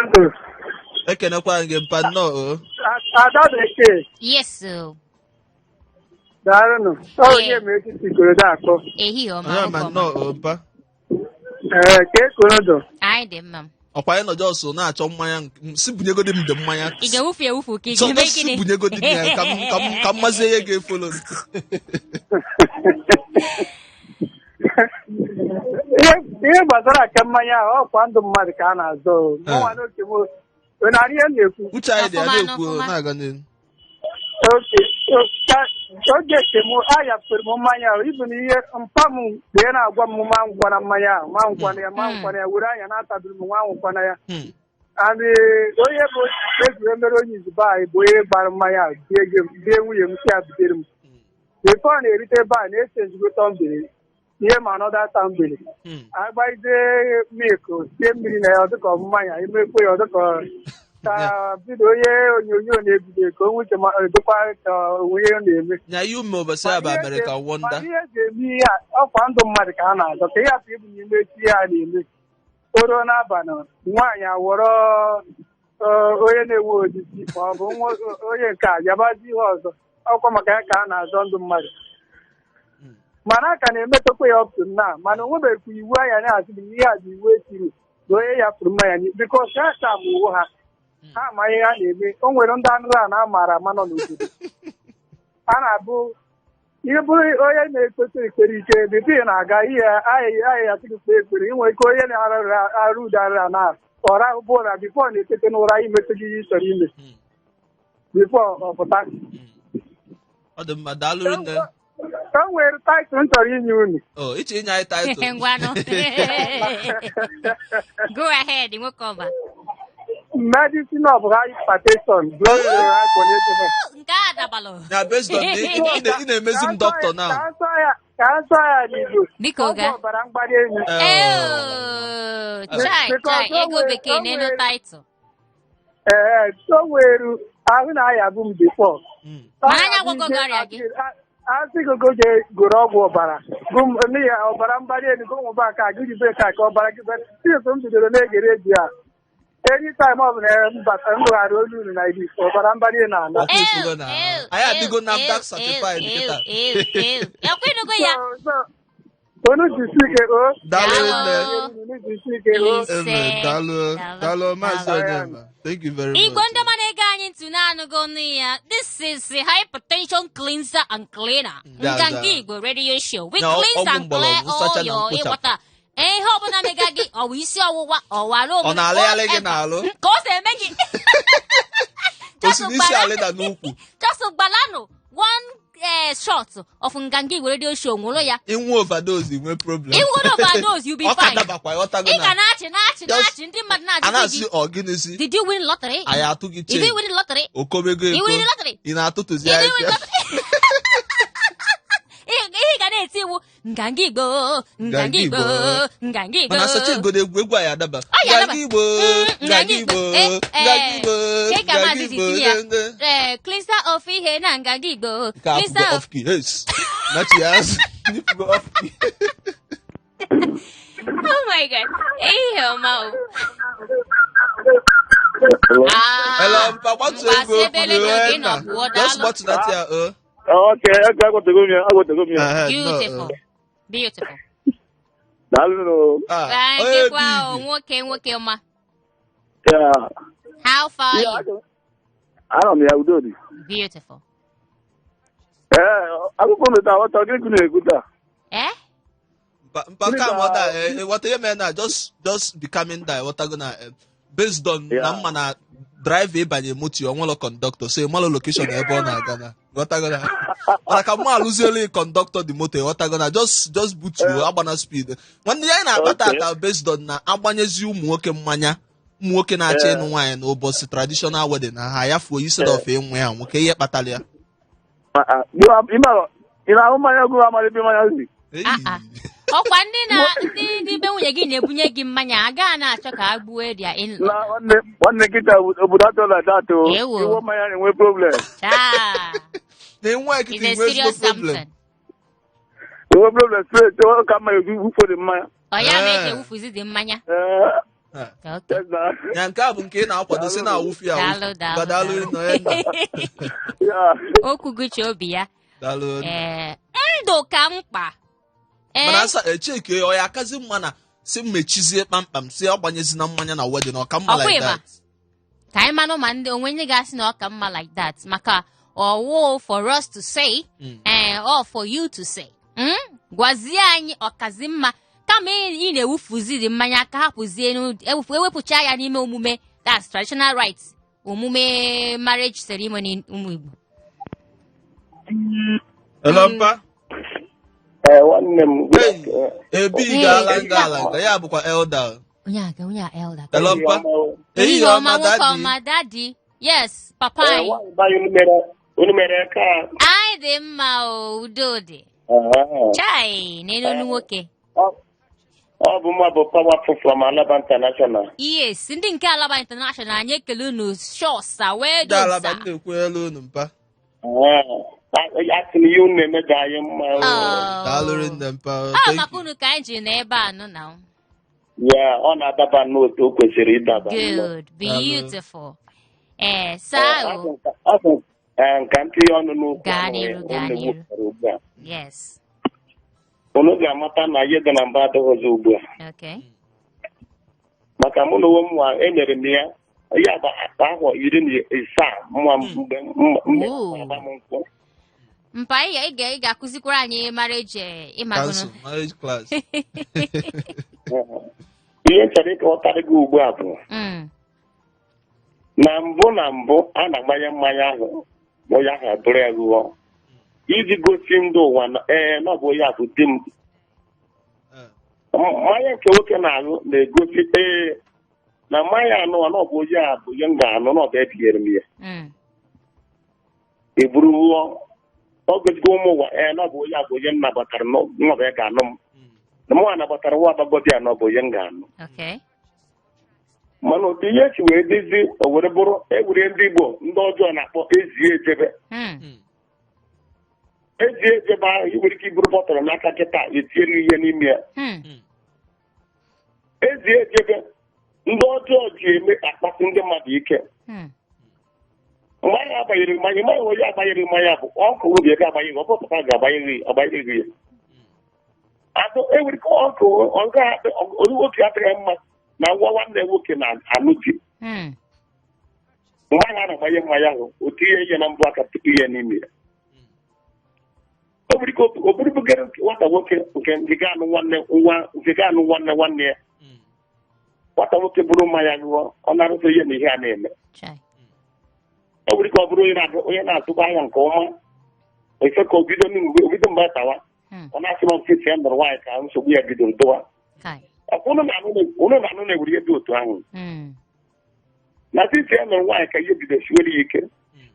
Ndụ. Ekenekwa gị, mpa, nnọọ o. Ada Bekee. Yes o. Daalụnụ. Ọ onye ma etiti Ikorodu akpọ. Ehihie ọma. Onye ma nwoke ọma. nnọọ o, mpa. Ee, ka Ikorodu. Anyị dị mma. Ọkwa anyị nọ just na-achọ mmanya si bunyegodi m dị mmanya. Ị ga-ewufu ewufu ka ị So, ga-eme si gịnị? bunyegodi m ya ka m mazie ihe ga-efolo. Ihe gbasara ake mmanya ahụ, ọkwa ndụ mmadụ ka a na-azọ o. Mụnwa n'oke m, ị na-arị ihe m na-ekwu? Uche anyị dị ya. Ọfụma, Na-ekwu ọfụma. na-aga n'ihu. Oke oge nke m ayafere m mmanya ahụ, ibu na ihe mpa m wee na-agwa m ma ngwana mmanya ahụ, ma ngwana ya, ma ngwana ya, were anya na-atabiri m nwa nwụkwana ya. And onye bụ ejiri mere onye izugbe anyị bụ onye gbara mmanya ahụ bie bie nwunye m, si ya butere m. Before ọ na-erite ebe a na-ese ezigbo tumbler ihe ma anọda tumbler, agbaide milk, sie mmiri na ya, ọ dịka mmanya, imekwe ya, ọ dịka ka bido onye onyonyo na-ebido ka o nwuche ma edokwa ka onwe ihe ọ na-eme. Nya ihe ume ụbọchị a bụ American Wonder. Mana ihe eji eme ihe a, ọkwa ndụ mmadụ ka a na-azọ, ka ihe apụ ịbụ n'ime echi ihe a na-eme o ruo n'abalị, nwaanyị awọrọ onye na-ewe ojiji ma ọ bụ nwa onye nke a yabazi ihe ọzọ. Ọkwa maka ya ka a na-azọ ndụ mmadụ. Mana a ka na-emetọkwa ya up to now, mana o nwebeghịkwa iwu anya na-asị na ihe a bụ iwu etiri na onye ya furu mmanya, because ha ka ma uwe ha, ha ama ihe ha na-eme. O nwere ndị anụrụ a na-amara ama nọ n'obodo a na-abụ ihe bụrụ onye na-ekpesi ekpere ike bifo ị na-aga ihe ahịa ya sị gị kpee ekpere. Ị nwere ike onye na-arụ arụ udo arịra na ọ rahụ bụ ụra before na-etete n'ụra, imetụ gị ihe ị chọrọ ime before ọ pụta. Ọ dị mma, daalụ rinne. O nwere title m chọrọ inye unu. O iche inye anyị title? Ngwanụ, go ahead, nwoke ọma. Medicine of hypertension, blood hypertension. Nke a dabalụ. Na based on ị na-emezi m doctor now. Ka a sụọ ya n'Igbo. Biko, Ọgwụ ga. ọbara mgbali elu. Oh, chai. Because Chai, o ego bekee o n'elu title. Ee, o nwere ahụ na-ayabu m before. Mana anya agwọgo gị ọrịa gị. Asị gị goje goro ọgwụ ọbara gụ m n'ihi ọbara mgbali elu, gụ nwụba ka gị jibe ka ọbara gị bere. Since m bidoro na-egere redio a, anytime ọ bụla m bata m gụghara olu unu na iri, ọbara mgbali elu na-ana. Ọkụ ifugo na anyị adịgo NAFDAC certified kịta. Ekwenugo ya. So, so, Unu jisi ike o. Daalụ nne. Unu jisi ike o. Ise. Amen. Daalụ. Daalụ. Daalụ, Maazị Daalụ. Onyema. Thank you very much. Igwe ndị ọma na-ege anyị ntị na-anụgo nụ ya. This is the hypertension cleanser and cleaner. Yeah, Nganga yeah. Igbo radio show. We Na cleanse ọgwụ and clear mgbọrọgwụ, nsacha all na your mkpochapụ. ịghọta. Ihe ọbụla mega gị, ọwụ isi ọwụwa, ọwara Ọ na-alịgharị gị n'alụ? Ka o si eme gị. O si n'isi alịda n'ukwu. Just gbalanụ one shot of Nganga Igbo radio show nwụrụ ya. Inwe overdose, inwe problem. Inwere overdose, you be Ọ ka fine. dabakwa, ịghọtago Ị ga na. na-achị na-achị na-achị, ndị mmadụ A na-ajụ na-asị gị. ọ gịnịzi? Did you win lottery? Anyị atụ gị Did you chain. win lottery? Okomego You win eko. lottery? Ị na-atụtụzi Did you win ahịhịa. lottery? Ihe ị ga na-eti iwu, Nganga Igbo, Nganga Igbo, Nganga Igbo. Mana asacha egodo egwu, egwu anyị adaba. Ọ ya adaba. Nganga Igbo, Nganga Igbo, Nganga Igbo, Ke ka Nganga maazị si Igbo, tinye ya? nde. Ee, cleanser of ihe na Nganga Igbo. Nke a Cleanser apụgo of off key. Yes. Nachi ya azụ. Nyipụgo off key. Oh my God. Ihe ọma o. Ah, Hello, mpa, gbatuo mpa, egwu si ebe okwu redio gị, gị nọ nna. pụọ, Just daalụ. gbatu ya, oh. Okay, agwatego m ya, agwatego m ya. Ehe, nnọọ, Beautiful. Beautiful. Daalụ nụ. Ah, Thank onye you kwa o, big. nwoke nwoke ọma. Yeah. How far are Yeah, you? Anọ m ya, udo dị. Beautiful. Ee, akụkọ unu taa, ghọta gịnị ka unu na-ekwu taa? Eh? Mpa, mpa, Gịnị calm ka- ọda, ghọta ihe mere na just be calming down, ghọtago na based on na mma na driver ịbanye moto ya, onwelo conductor, so ịmalụ location ebe ọ na-aga na, ghọtago na, mana ka mma alụzielu conductor dị moto, ghọtago na, just butuo agbana speed nwanne ya. Anyị na-akpata ata based on na agbanyezi ụmụ nwoke mmanya, ụmụ nwoke na-achọ ịnụ nwaanyị n'ụbọchị traditional wedding na ha ya fuo instead of ịnwe ya nwoke, ihe kpatara ya. Ah, ah. Ị na-ahụ mmanya gụrụ amara ebe mmanya si? Ei. Ah, ah. Ọkwa ndị na ndị be nwunye gị na-ebunye gị mmanya agaghị na-achọ ka a gbuo their in-law. Na nwanne nwanne nkịta obodo atọ na dat o. Ewo. Iwe mmanya na-enwe problem. Chaa. Na enwe It's ekiti a nwe ezigbo serious problem. something. Enwe problem straight, ọ ka mma ewufu dị mmanya. Ọ ya ma eji Eh. ewufuzi dị mmanya. Ee, Ah. Okay. yes, na. Ya nke a bụ nke ị na-akwado si na-awụfu ya awụfu. Daalụ, daalụ, Ngwa, daalụ daalụ. nọ ya nna. Yeah. Okwu gụchi obi ya. Daalụ. Ee, ndụ ka mkpa. Ee, Mana asa echeke ọ ya akazi mma na si mechizie kpamkpam, si agbanyezi na mmanya na wedding, ọ ka mma Ọkwa like ịma. that. Ka anyị manụ ma ndị onwe ndị ga-asị na ọ ka mma like that, maka ọwụ for us to say, ee, or for you to say. Gwazie anyị ọkazi mma kama ị na-ewufuzi dị mmanya ka hapụzie ewepụcha ya n'ime omume, that's traditional rites, omume marriage ceremony ụmụ Igbo. Hello, mpa. Ee, nwanne m. Hey, ebi ga-ala nga ala nga ya bụkwa elder. Onye a onye a elder. Hello, mpa. Ehihie ọma, nwoke daddy. ọma, daddy. Yes, papa Ee, anyị. nwaanyị be anyị, unu mere ka Anyị dị mma o, udo dị. Chai, n'elu olu nwoke. Ọ bụ mma bụ Powerful from Alaba International. Yes, ndị nke Alaba International, anyị ekele unu shọsa wee Ndị Alaba dosa. m na-ekwu elu unu, mpa. Asị na ihe unu na-eme dị anyị mma o. Daalụ rinne, mpa. Ọ Thank maka you. unu ka anyị ji n'ebe a nọ na. Ya, ọ na-adaba n'otu o kwesịrị ịdaba nnọọ. Good, beautiful. Ee, saa o. Asị m, ee, nka ntinye ọnụ n'okwu Gaa ahụ n'iru, gaa unu n'iru. wepụtara ugbu a. Yes. Unu ga-amata na ihe dị na mba adịghịzi ugbu a. Maka mụ na onwe m nwa enyere m ya ya bụ akpa ahụ 17 nwa m mgbe Ooh. agba m nkwụ. Mpa, ị ga-akụzikwara anyị marriage ịmagụnụ. Council, marriage class. Ihe m chọrọ ịkọwatara gị ugbu a bụ na mbụ a na-agbanye mmanya ahụ, onye ahụ abụrụ ya ghụọ iji gosi ndị ụwa na ee, na ọ bụ onye a bụ di m. Mmanya nke nwoke na-aṅụ na-egosi ee, na mmanya anụ na ọ bụ onye a bụ onye m ga-anụ, na ọ bụ etinyere m ya. Eburu ghụọ, ọ gosigo ụmụ ụwa ee, na ọ bụ onye a bụ onye m nabatara, na ọ bụ ya ga-anụ m, na mụ nabatara nwa agbọghọbịa na ọ bụ onye m ga-anụ. Mana otu ihe si wee dịzi, o were bụrụ ewere ndị Igbo ndị ọjọọ na-akpọ ezie ejebe. Ezie ejebe ahụ, ị nwere ike iburu bọtụlụ n'aka kịta etinyere ihe n'ime ya. Ezie ejebe ndị ọjọọ ji eme akpasị ndị mmadụ ike. Mgbe anyị agbanyere mmanya, mmanya onye agbanyere mmanya bụ ọkụ obi ebe agbanyeghị, ọ bụ papa ga-agbanyere, agbanyere ya. Atụ enwere ike ọkụ ọga nwoke adịghị mma na nwa nwanne nwoke na-anụ di. Mgbe ahụ a na-agbanye mmanya ahụ, o tinye ihe na mbọ aka tupu ihe n'ime ya. O nwere ike o burubugara nwata nwoke nke ga-anụ nwanne nwa nke ga-anụ nwanne nwanne ya. Nwata nwoke buru mmanya ṅụọ, ọ na-arụta ihe na ihe a na-eme. Chai. O nwere ike ọ bụrụ onye na-azụkwa ahịa nke ọma, efe ka o bido mgbe o bido mgbe tawa. Ọ na-asị m nkịtị ya nụrụ nwaanyị ka nsogbu ya bidoro dowa. Kai. Ọkwa unu na-anụ na-ewere ihe dị otu ahụ. Na titi ya nụrụ nwaanyị ka ihe bidoro siwere ya ike,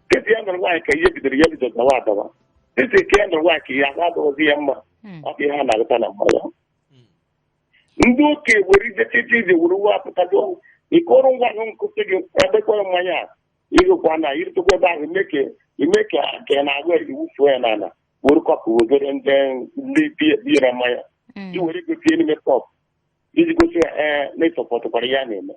titi ya nụrụ nwaanyị ka ihe bidoro ya bidoro dawa adawa, titi ka ya nụrụ nwaanyị ka ihe ahụ adọghịzi ya mma. Ọ bụ ihe a na-agụta na mmanya. Ndị okenye were ije titi ije were uwe apụtado ịkọrọ ngwa ahụ nkụsị gị ebekwara mmanya a ịgụkwa na irutokwa ebe ahụ ime ka ime ka ka ị na-agụ iwufuo ya n'ala, were kọpụ wegere ndị biere mmanya. I were ego tinye n'ime kọpụ iji gosi ya ee na ịsọpọtụkwara ihe a na-eme.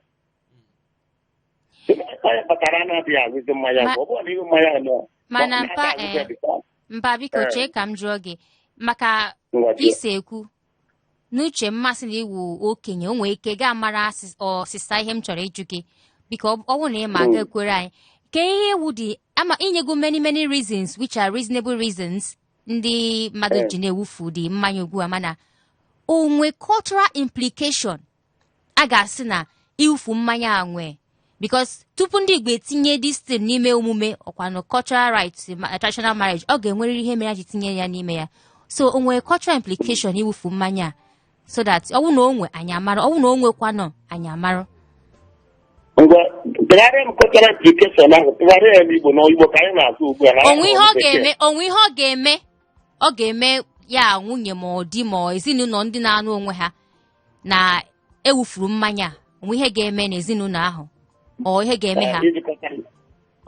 Onye kpatara na-adịghị agụzi mmanya ọ bụrụ na ịṅụ mmanya ahụ Mana na- mpa na-agụzi ya dịka mpa, biko, chee ka m jụọ gị maka ngwa jụọ. Isi ekwu n'uche mmasị na iwu okenye, o nwee ike gaa mara ọsịsa ihe m chọrọ ịjụ gị. Biko, ọ bụrụ na ị ma ga ekwere anyị ka ihe ewu dị ama inyego many many reasons which are reasonable reasons ndị mmadụ ji na-ewufu dị mmanya ugbu a, mana o nwe cultural implication a ga-asị na iwufu mmanya a nwee? Because tupu ndị Igbo etinye this thing n'ime omume ọkwanụ cultural rites, traditional marriage, ọ ga-enwerịrị ihe mere ha ji tinye ya n'ime ya. So o nwere cultural implication iwufu mmanya a, so that ọ bụrụ na o nwe, anyị amara; ọ bụrụ na o nwekwanụ, anyị amara. Ngwa, tụgharịa m cultural implication ahụ, tụgharịa ya n'Igbo, n'Igbo ka anyị na-asụ ugbu a na Onwe ihe ọ bekee. ga-eme, onwe ihe ọ ga-eme ya nwunye ma ọ di ma ọ ezinụlọ ndị na-anụ onwe ha na ewufuru mmanya a, onwe ihe ga-eme n'ezinụlọ ahụ, ọ ihe ga-eme ha?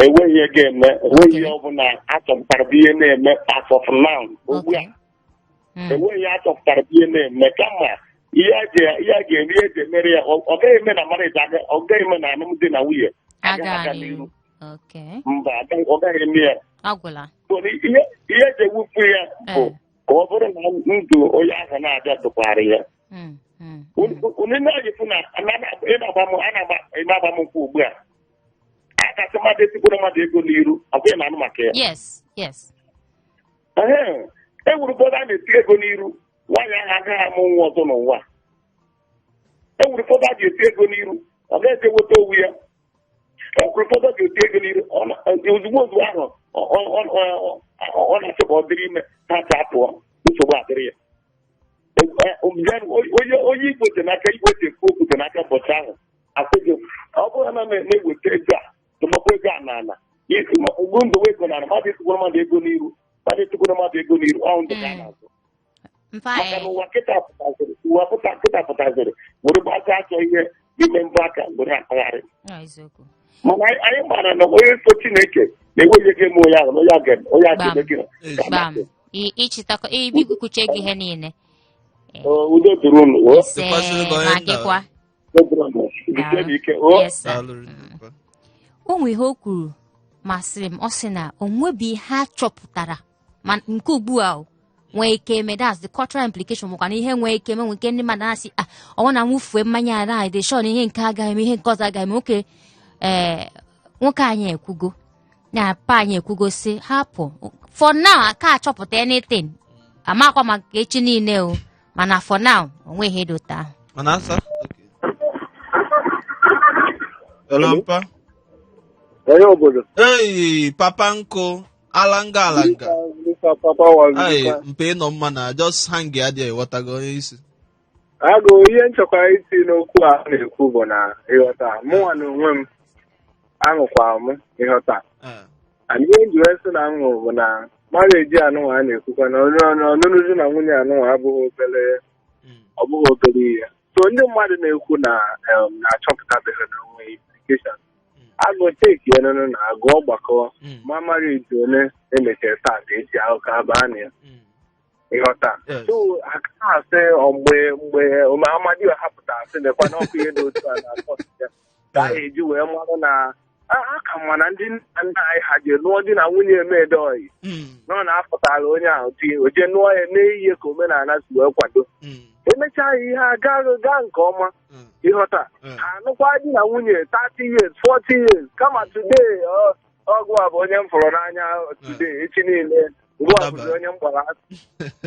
Enweghị ihe ga-eme, enweghị ihe ọbụla achọpụtara bụ ihe na-eme as of now, ugbu a. Enweghị ihe achọpụtara bụ ihe na-eme, kama ihe a ga-eme, ihe eji emere ya, ọ gaghị eme na marriage, ọ gaghị eme na alụmdi na nwunye agaghị aga aga n'ihu. N'ihu. Mba, ọ gaghị eme ya. Ọ gwụla. So, ihe eji ewufu ya bụ ka ọ bụrụ na ndụ onye ahụ na-abịa dụkwara ya. Unu na-eyi fụ na ị na-agba m a na-agba ị na-agba m nkwụ ugbu a, a kasị mmadụ etikwuru mmadụ ego n'iru, ọ bụghị na anụ maka ya. Yes. Ee, e nwere ụfọdụ a na-eti ego n'iru, nwaanyị ahụ agaghị amụ nwa ọzọ n'ụwa. E nwere ụfọdụ a ga-eti ego n'iru, ọ gaghị eweta owu ya. E nwere ụfọdụ a ga-eti ego n'iru, ozugbo ozugbo ahụ ọ na-achọ ka ọ dịrị ime, ha ta pụọ, nsogbu adịrị ya. Onye Igbo dị n'aka, Igbo ji ekwu okwu dị n'aka ụbọchị ahụ, asị gị ọ bụrụ na na-eweta ego a, tụmakwa ego a n'ala isi ugbu ndụ ego n'ala, mmadụ etikwuru mmadụ ego n'iru, mmadụ etikwuru mmadụ ego n'iru, ọ ndụ ka a na-azụ. Mpa. Maka na ụwa kịta pụtaziri, ụwa pụta kịta pụtaziri were gbasa achọ ihe n'ime mbọ aka were akpagharị. Ọ eziokwu. Mana anyị maara na onye so Chineke na-enweghị ego eme onye ahụ na onye a onye a ga-eme gịnị? Gbam. Ịchịtakọ ibikwuche gị ihe niile. Udo dịrị unu o. Ise. Dịkwazịrị gị onye Ma nna. gịkwa. Udo dịrị unu. Jisie ike o. Yes, sir. Daalụ rinne. O nwe ihe o kwuru masịrị m. Ọ sị na o nwebi ihe a chọpụtara ma nke ugbu a o nwee ike eme, that's the cultural implication, makwa na ihe nwee ike eme, nwee ike ndị mmadụ na-asị ah, ọnwụ na nwụfue mmanya a na dị sure na ihe nke agaghị eme, ihe nke ọzọ agaghị eme. Nwoke, ee, nwoke anyị ekwugo na pa anyị ekwugo sị hapụ for now, aka achọpụta anything, amakwa maka echi niile o, mana for now o nweghị ihe dị otu ahụ. Mana asa? Okay. Hello, mpa. Onye obodo. Hey, papa nkụ, alanga alanga. Mr. Papa Ai, Wazirika. mpe ịnọ mma na just hang ya there, ịghọtago onye isi. Agụ, ihe nchọkwara iti n'okwu a na-ekwu bụ na ịghọta mụnwa na onwe m aṅụkwa m, ịghọta. And ihe nji wee sị na m ṅụrụ bụ na marriage anụnwa a na-ekwukwa na ọnụnụ di na nwunye anụnwa abụghị obere ọ bụghị obere ihe. So ndị mmadụ na-ekwu na na-achọpụtabeghị na onwe implication, agụ cheki ya nụnụ na agụ ọgbakọ ma marriage ole emechara taa ka echi akụkọ abaa na ya. Ịghọta? Yes. So aka asị ọ mgbe ome Amadioha pụtara sị lekwa n'ọkụ ihe dị otu a na-akọ ya ka a ga-eji wee marụ na A ka mma na ndị nna nna anyị ha ji lụọ di na nwunye eme edoyi nọ na afụtara onye ahụ di o jee nụọ ya mee ihe ka omenala si wee kwado. Emechaa ya, ihe aga gaa nke ọma. Ịghọta? Ha anụkwa di na nwunye 30 years, 40 years, kama today ọgụ a bụ onye m fụrụ n'anya today, echi niile ngwa bụzi onye m gbara asị.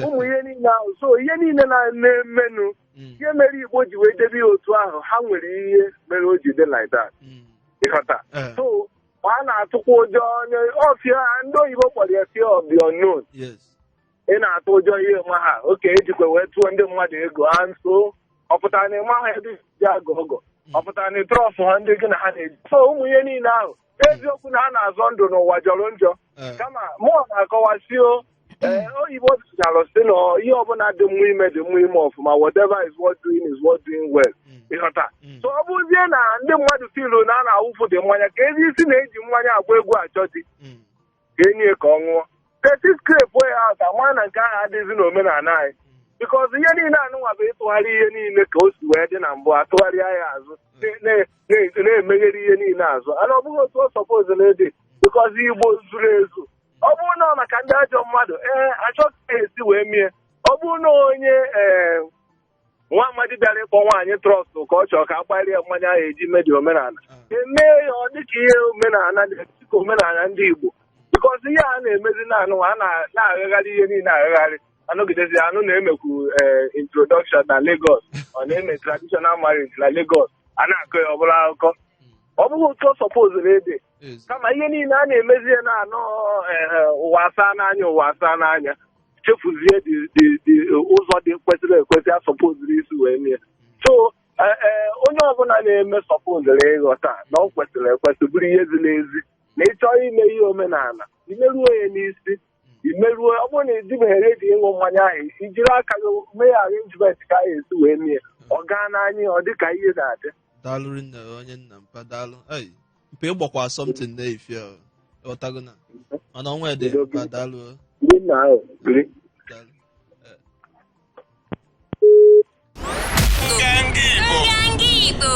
Ụmụ ihe niile ahụ, so ihe niile na-emenụ, ihe mere Igbo ji wee debe ya otu ahụ, ha nwere ihe mere o ji dị like that. Ịghọta? So a na-atụkwa ụjọ onye ọfịa, ndị oyibo kpọrọ ya fear of the unknown. Ị na-atụ ụjọ ihe ma ha oke ejikwa wee tụọ ndị mmadụ ego ha nso, ọ pụtara na ịma ha ebe ji agụ ọgọ, ọ pụtara na trust ha ndị gị na ha na-eji. So ụmụ ihe niile ahụ, eziokwu na a na-azọ ndụ n'ụwa jọrọ njọ, kama mụọ na-akọwasi o ee oyibo sụchara si na ihe ọbụla dị mma ime dị mma ime ọfụma. Whatever is worth doing is worth doing well. Ịghọta? So ọ bụzie na ndị mmadụ filu na a na-awụfu dị mmanya ka ezi isi na-eji mmanya agba egwu achọ di ka enyi ya ka ọ ṅụọ tesi scrape ya out, ama na nke ahụ adịghịzi n'omenala anyị, because ihe niile anụnwa bụ ịtụgharị ihe niile ka o si wee dị na mbụ, atụgharịa ya azụ, na-emeghere ihe niile azụ, ana ọ bụghị otu ọ supposed ịdị, because Igbo zuru ezu. Ọ bụrụ na ọ maka ndị ajọ mmadụ, ee, achọghị ka esi wee mie. Ọ bụrụ na onye ee nwa amadi bịara ịkpọ nwaanyị trust ka ọ chọrọ ka a gbarie mmanya ahụ eji medi omenala, emee ya ọ dịka ihe omenala dịka omenala ndị Igbo, because ihe a na-emezi naanị a na-aghagharị ihe niile aghagharị, anọgidezi anụ na-emekwu ee introduction na Lagos, ọ na-eme traditional marriage na Lagos, a na-akọ ya ọbụla akụkọ. Ọ bụghị otu ọ supposed ịdị, kama ihe niile a na-emezi ya na-anọ ụwa asaa n'anya, ụwa asaa n'anya, chefuzie dị ụzọ dị kwesịrị ekwesị a supposed isi wee mie. So ee, onye ọbụla na-eme supposed ịghọta na ọ kwesịrị ekwesị, bụrụ ihe ziri ezi, na ịchọọ ime ihe omenala, imeruo ya n'isi, imeruo. Ọ bụrụ na ịdịbeghị ready ịṅụ mmanya ahụ, ijiri aka gị mee arrangement ka a esi wee mie, ọ gaa n'anya, ọ dị ka ihe na-adị. Daalụ rinne, onye nna mpa, daalụ. Ei, mpa, ịgbakwa something na-efi, ghọtago na mana ọnwa ede. Mpa, daalụ o. Ndị nna ahụ biri. Daalụ. Nganga Igbo. Nganga Igbo.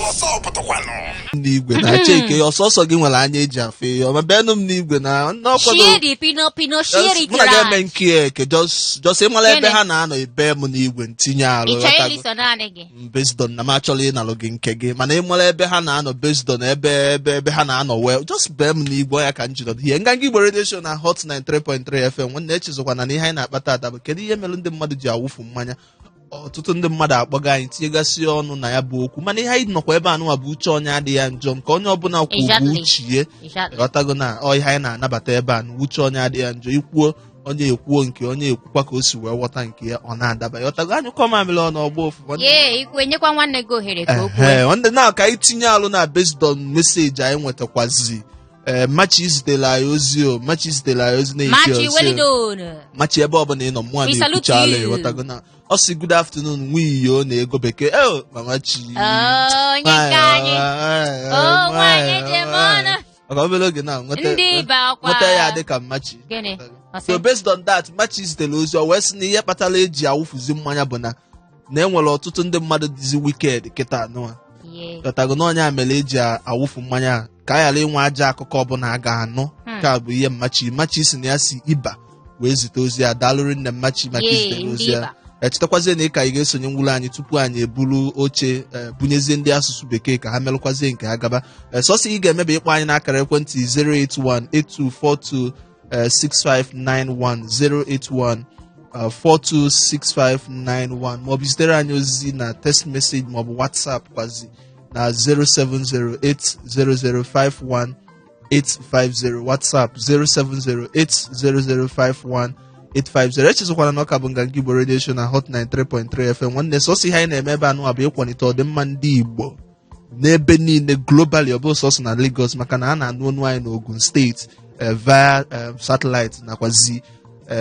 Ọsọ pụtakwanụ. N'igwe na cheke ọsọsọ gị nwere anya eji afụ ihe ọma benụ m n'igwe na n'ọkwado. Shieri pino pino shieri. Mụ na gị eme nke eke, just ịmara ebe Gịnị? ha na-anọ ebe m n'igwe ntinye arụ. Ị chọrọ Ghọtago? iliso naanị gị? Based on na m achọrọ ịnalụ gị nke gị, mana ịmara ebe ha na-anọ, based on ebe ha na-anọ, wee just bee m n'igwe ya ka m jiri ihe. Nganga Igbo Radio Show na Hot 93.3 FM. Nwanne, echezọkwana na ihe anyị na-akpata ata bụ kedu ihe mere ndị mmadụ ji awụfu mmanya. Ọtụtụ ndị mmadụ akpọga anyị, tinyegasị ọnụ na ya bụ okwu, mana ihe anyị nọkwa ebe anụnwa bụ uche onye adịghị ya njọ, nke onye ọbụla kwu bụ uchie. Ghọtago na ọ ihe anyị na-anabata ebe a na uche onye adịghị ya njọ. Ikwuo, onye ekwuo nke onye ekwukwa ka o si wee ghọta nke ya, ọ na-adaba. Ghọtago? Anyụkọ mamịrị ọ n'ọgba ofu, nwanne. Ye ikwu, enyekwa nwanne gị ohere ka o kwuo. Ehe, nwanne, na ka anyị tinye alụ na based on message anyị nwetakwazị. Ee, Machi zitere anyị ozi o, Machi zitere anyị ozi na-efi Machi ozi o. welidon. Machi, ebe ọbụla ị nọ, mmụọ We salute na-ekwuchala. you. Ịghọtago na ọ sị, "Good afternoon, nwiyo na ego bekee." Oh, mama Chi. Onye nke anyị. Oh, nwaanyị eji eme ọnụ. Maka obere oge na nweta Ndị ibe akwa. nweta ya dị ka Machi. Gịnị? Ọ sị? So based on that, Machi zitere ozi, ọ wee sị na ihe kpatara eji awụfuzi mmanya bụ na e nwere ọtụtụ ndị mmadụ dịzi wicked kịta anụwa. Ghọtago na onye a mere eji awụfu mmanya a, ka a ghara inwe ajọ akụkọ ọbụla a ga-anụ. Nke a bụ ihe Machi si na ya si ịba wee zite ozi ya. Daalụrị nne Mmachi maka izitere ndị ozi ya. ịba. Echetakwazie na ị ka ị ga-esonye nwụrụ anyị tupu anyị eburu oche bunyezie ndị asụsụ bekee ka ha melụkwazie nke ha gaba. Sọsọ ị ga-emebe ịkpọ anyị n'akara ekwentị 0818242 6591, 081 426591, maọbụ zitere anyị ozi na text message maọbụ WhatsApp kwazi na 07080051850, WhatsApp 07080051850. Echezọkwara na ọka bụ Nganga Igbo Radio Show na Hot 93.3 FM. Nwanne, sọsọ ihe anyị na-eme ebe anụ bụ ịkwalite ọdịmma ndị Igbo n'ebe niile globally, ọ bụ sọsọ na Lagos, maka na a na-anụ ọnụ anyị n'Ogun Steeti via satellite nakwazi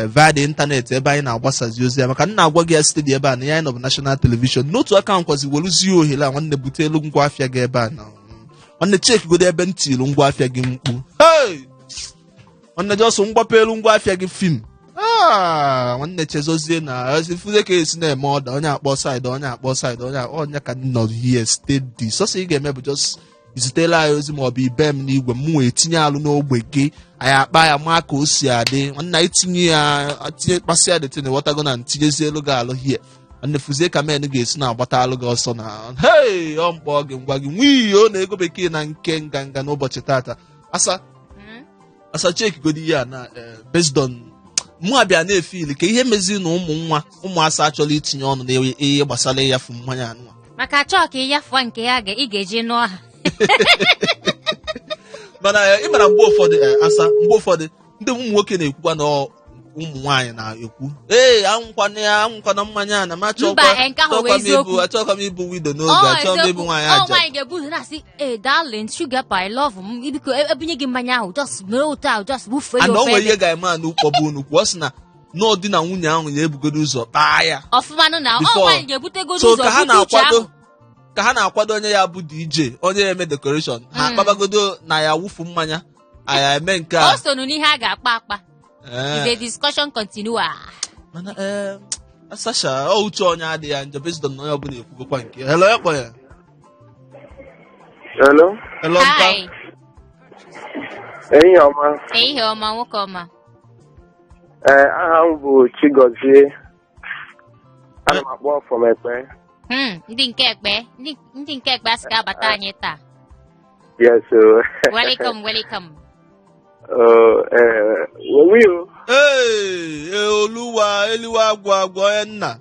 via the internet ebe anyị na-agbasazi ozi ya, maka nna agwa gị ya site dị ebe a na ya anyị nọ bụ national television. N'otu aka nkwazi weluzie ohere a, nwanne, bute elu ngwa afịa gị ebe a na nwanne chekigodo ebe m tiri ngwa afịa gị mkpu. Hey! Nwanne, just mgbapụ elu ngwa afịa gị fim. Ah, nwanne, chezozie na fuze ka esi na-eme ọda, onye akpọ side, onye akpọ side, onye onye ka nọ here steady. Sọsọ ị ga-eme bụ just Izitela anyị ozi maọbụ ibe m n'igwe m wee tinye alụ n'ogbe gị, anyị akpa ya maa ka o si adị. Nwanne, itinye ya, tinye kpasịa detin, ghọtago, na ntinyezie elu gị alụ hie. Nwanne, fụzie ka men ga-esi na-agbata alụ gị ọsọ na hei, ọ mkpọ gị ngwa gị nwiyo na ego bekee na nke nganga n'ụbọchị tata. Asa, asa, chekigodi ihe a na based on mụ abịa na-efili ka ihe meziri na ụmụ nwa, ụmụ asa achọrọ itinye ọnụ na ihe gbasara ịyafu mmanya anụnwa. Maka achọ ka ịyafụa nke ya ị ga-eji nụọ ha. Mana ị mara mgbe ụfọdụ, asa, mgbe ụfọdụ ndị ụmụ nwoke na-ekwukwa na ụmụ nwaanyị na-ekwu, ee, anwụkwana ya, anwụkwana mmanya a na m achọkwa. Mba, nke ahụ bụ achọkwa m ịbụ eziokwu. Achọkwa m ịbụ widow n'oge, achọghị m ịbụ nwaanyị ọ aja. Nwaanyị ga-ebu ụzọ na-asị, "Ee, darling, sugar pie, love m, biko, ebunye gị mmanya ahụ, just mere otu ahụ, just bufee ya Ana o ofe nwere ebe." ihe ga-eme a n'ụkpọbụ nnukwu, ọ sị na nọọ di na nwunye ahụ ya ebugodo ụzọ kpaa ya ọfụmanụ na ọ nwaanyị ga-ebutegodo so ụzọ ka ha bute uche na-akwado ahụ. Ka ha na-akwado onye ya bụ DJ, onye ya eme decoration, ha akpabagodo na ya wụfu mmanya, aya eme nke a. O sonu n'ihe a ga-akpa akpa. Is a discussion continua. Mana ee, Sasha, ọ uche onye adịghị ya njọ, based on na onye ọbụla ekwugokwa nke ya. Hello, ekpọ ya. Hello. Hello, nka. Hi. Ehihie ọma. Ehihie ọma, nwoke ọma. Ee, aha m bụ Chigozie. Ana m akpọ from Ekpe. Ndị nke Ekpe, ndị nke Ekpe asị ga-abata anyị taa. Yes. o. Welcome, welcome. Oh, wewe o. Ee, ee, oluwa eliwa, agwụ agwụ, onye nna.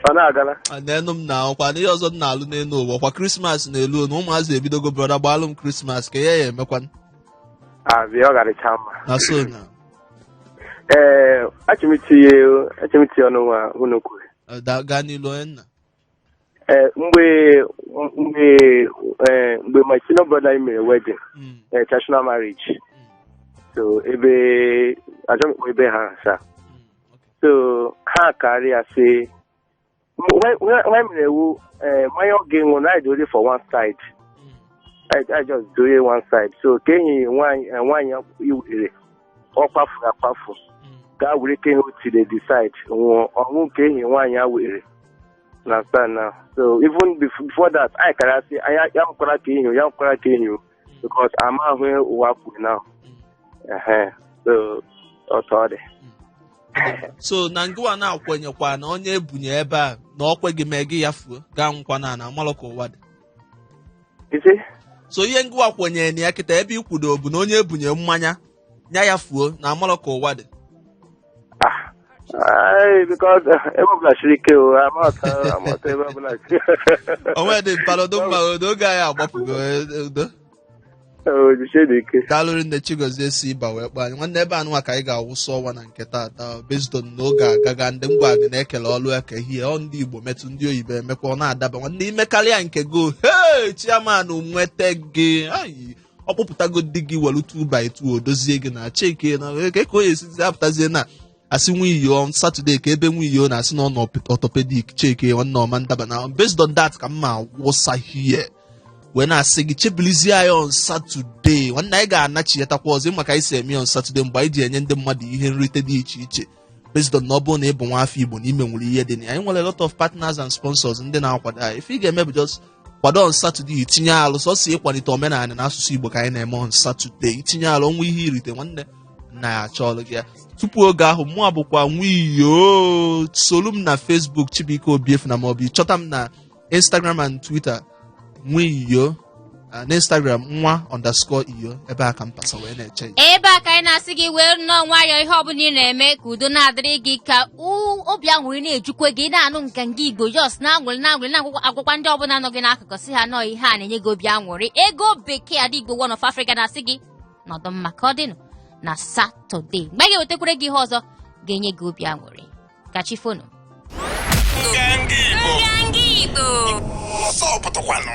Ọ na-agala. N'enu m na ọkwa n'ihe ọzọ m na-alụ n'elu ụwa kwa Christmas na-elu na ụmụazị ebidogo, "Brother, gbaalụ m Christmas," ka ihe ya emekwa. Abịa, ọ garịcha mma. Na so na Ee, achọrọ m itinye ọnụ nwa unu kwuru. Gaa n'ilu, onye nna. Ee, mgbe my senior brother mere wedding, traditional marriage. So ebe achọrọ m ịkpọ ebe ha sa. So ha karịa sị when mere ewu mmanya ọ ga-enwe na I do for one side. I just do it one side. So ka enyi nwaanyị, nwaanyị iwere ọ kwafuru akwafu gaa were ka ihe o tiri decide nwụọ ọnwụ nke enyi nwaanyị a were na stand now. So even before that, anyị kara sị anyị ya nkwara ka enyi ya nkwara ka enyi, because ama ahụ ụwa kwuru now. Ehe. So otu ọ dị. So na ngịwa na-akwenyekwa na onye ebunye ebe a na ọ kwe gị mee gị ya fuo gaa nkwa na amalụ ka ụwa dị. Isi? So ihe ngịwa kwenyere na ya kịta ebe ikwudo bụ na onye ebunye mmanya nya ya fuo na amalụ ka ụwa dị. Ah, ai, because ebe ọbụla siri ike o, amata ebe ọbụla siri. Onwe dị mpalodo mma odo, oge anyị agbapụgo, udo. O, jisie dị ike. Daalụrị nne. Chigozie si ịba wee kpọọ anyị. Nwanne, ebe anụnwa ka anyị ga-awụsa ọnwa na nke taata, based on n'oge agaga ndị ngwa gị na-ekele ọlụ ya ka ihe ọ ndị Igbo metụ ndị oyibo emekwa ọ na-adaba. Nwanne, imekarịa nke go, hey, chairman nweta gị. Ayi, ọ kpụpụtago di gị welu 2 by 2 o dozie gị na cheke na ka o esizi apụtazie na asị nwiyo on Saturday ka ebe nwiyo na-asị na ọ nọ orthopedic cheke. Nwanne, ọma ndaba na based on that ka m ma wụsa here wee na-asị gị chebilizie anyị on Saturday. Nwanne, anyị ga-anachiyatakwa ọzọ maka anyị si eme on Saturday mgbe anyị ji enye ndị mmadụ ihe nrite dị iche iche, based on na ọ bụrụ na ị bụ nwa afọ Igbo na ime nwere ihe dị na ya. Anyị nwere a lot of partners and sponsors ndị na-akwado anyị. Ife ị ga-eme bụ just kwado on Saturday, itinye alụ sọsọ ịkwalite omenala na asụsụ Igbo ka anyị na-eme on Saturday. Itinye alụ ọnwa ihe irite, nwanne nna ya achọọlụ gị ya. Tupu oge ahụ, mụa bụkwa Nwiyo. Solu m na Facebook, Chibuike Obiefuna, maọbụ ịchọta m na Instagram and Twitter, Nwiyo, na Instagram, nwa_iyo. Ebe a ka m pasa wee na-eche ya. Ebe a ka anyị na-asị gị wee nnọọ nwayọọ, ihe ọbụla ị na-eme ka udo na-adịrị gị, ka obi aṅụrị na-ejukwe gị, na-anụ nganga Igbo, jos na-aṅụrị na-aṅụrị, na-agwakwa ndị ọbụla nọ gị n'akụkụ si ha nọọ ihe a na-enye gị obi aṅụrị. Ego bekee, Ada Igbo One of Africa na-asị gị nọdụ mma, ka ọ dịnụ na Saturday mgbe a ga-ewetakwere gị ihe ọzọ ga-enye gị obi aṅụrị. Ka chi fonu. Nganga Igbo. Nganga Igbo. Ọsọ pụtakwanụ.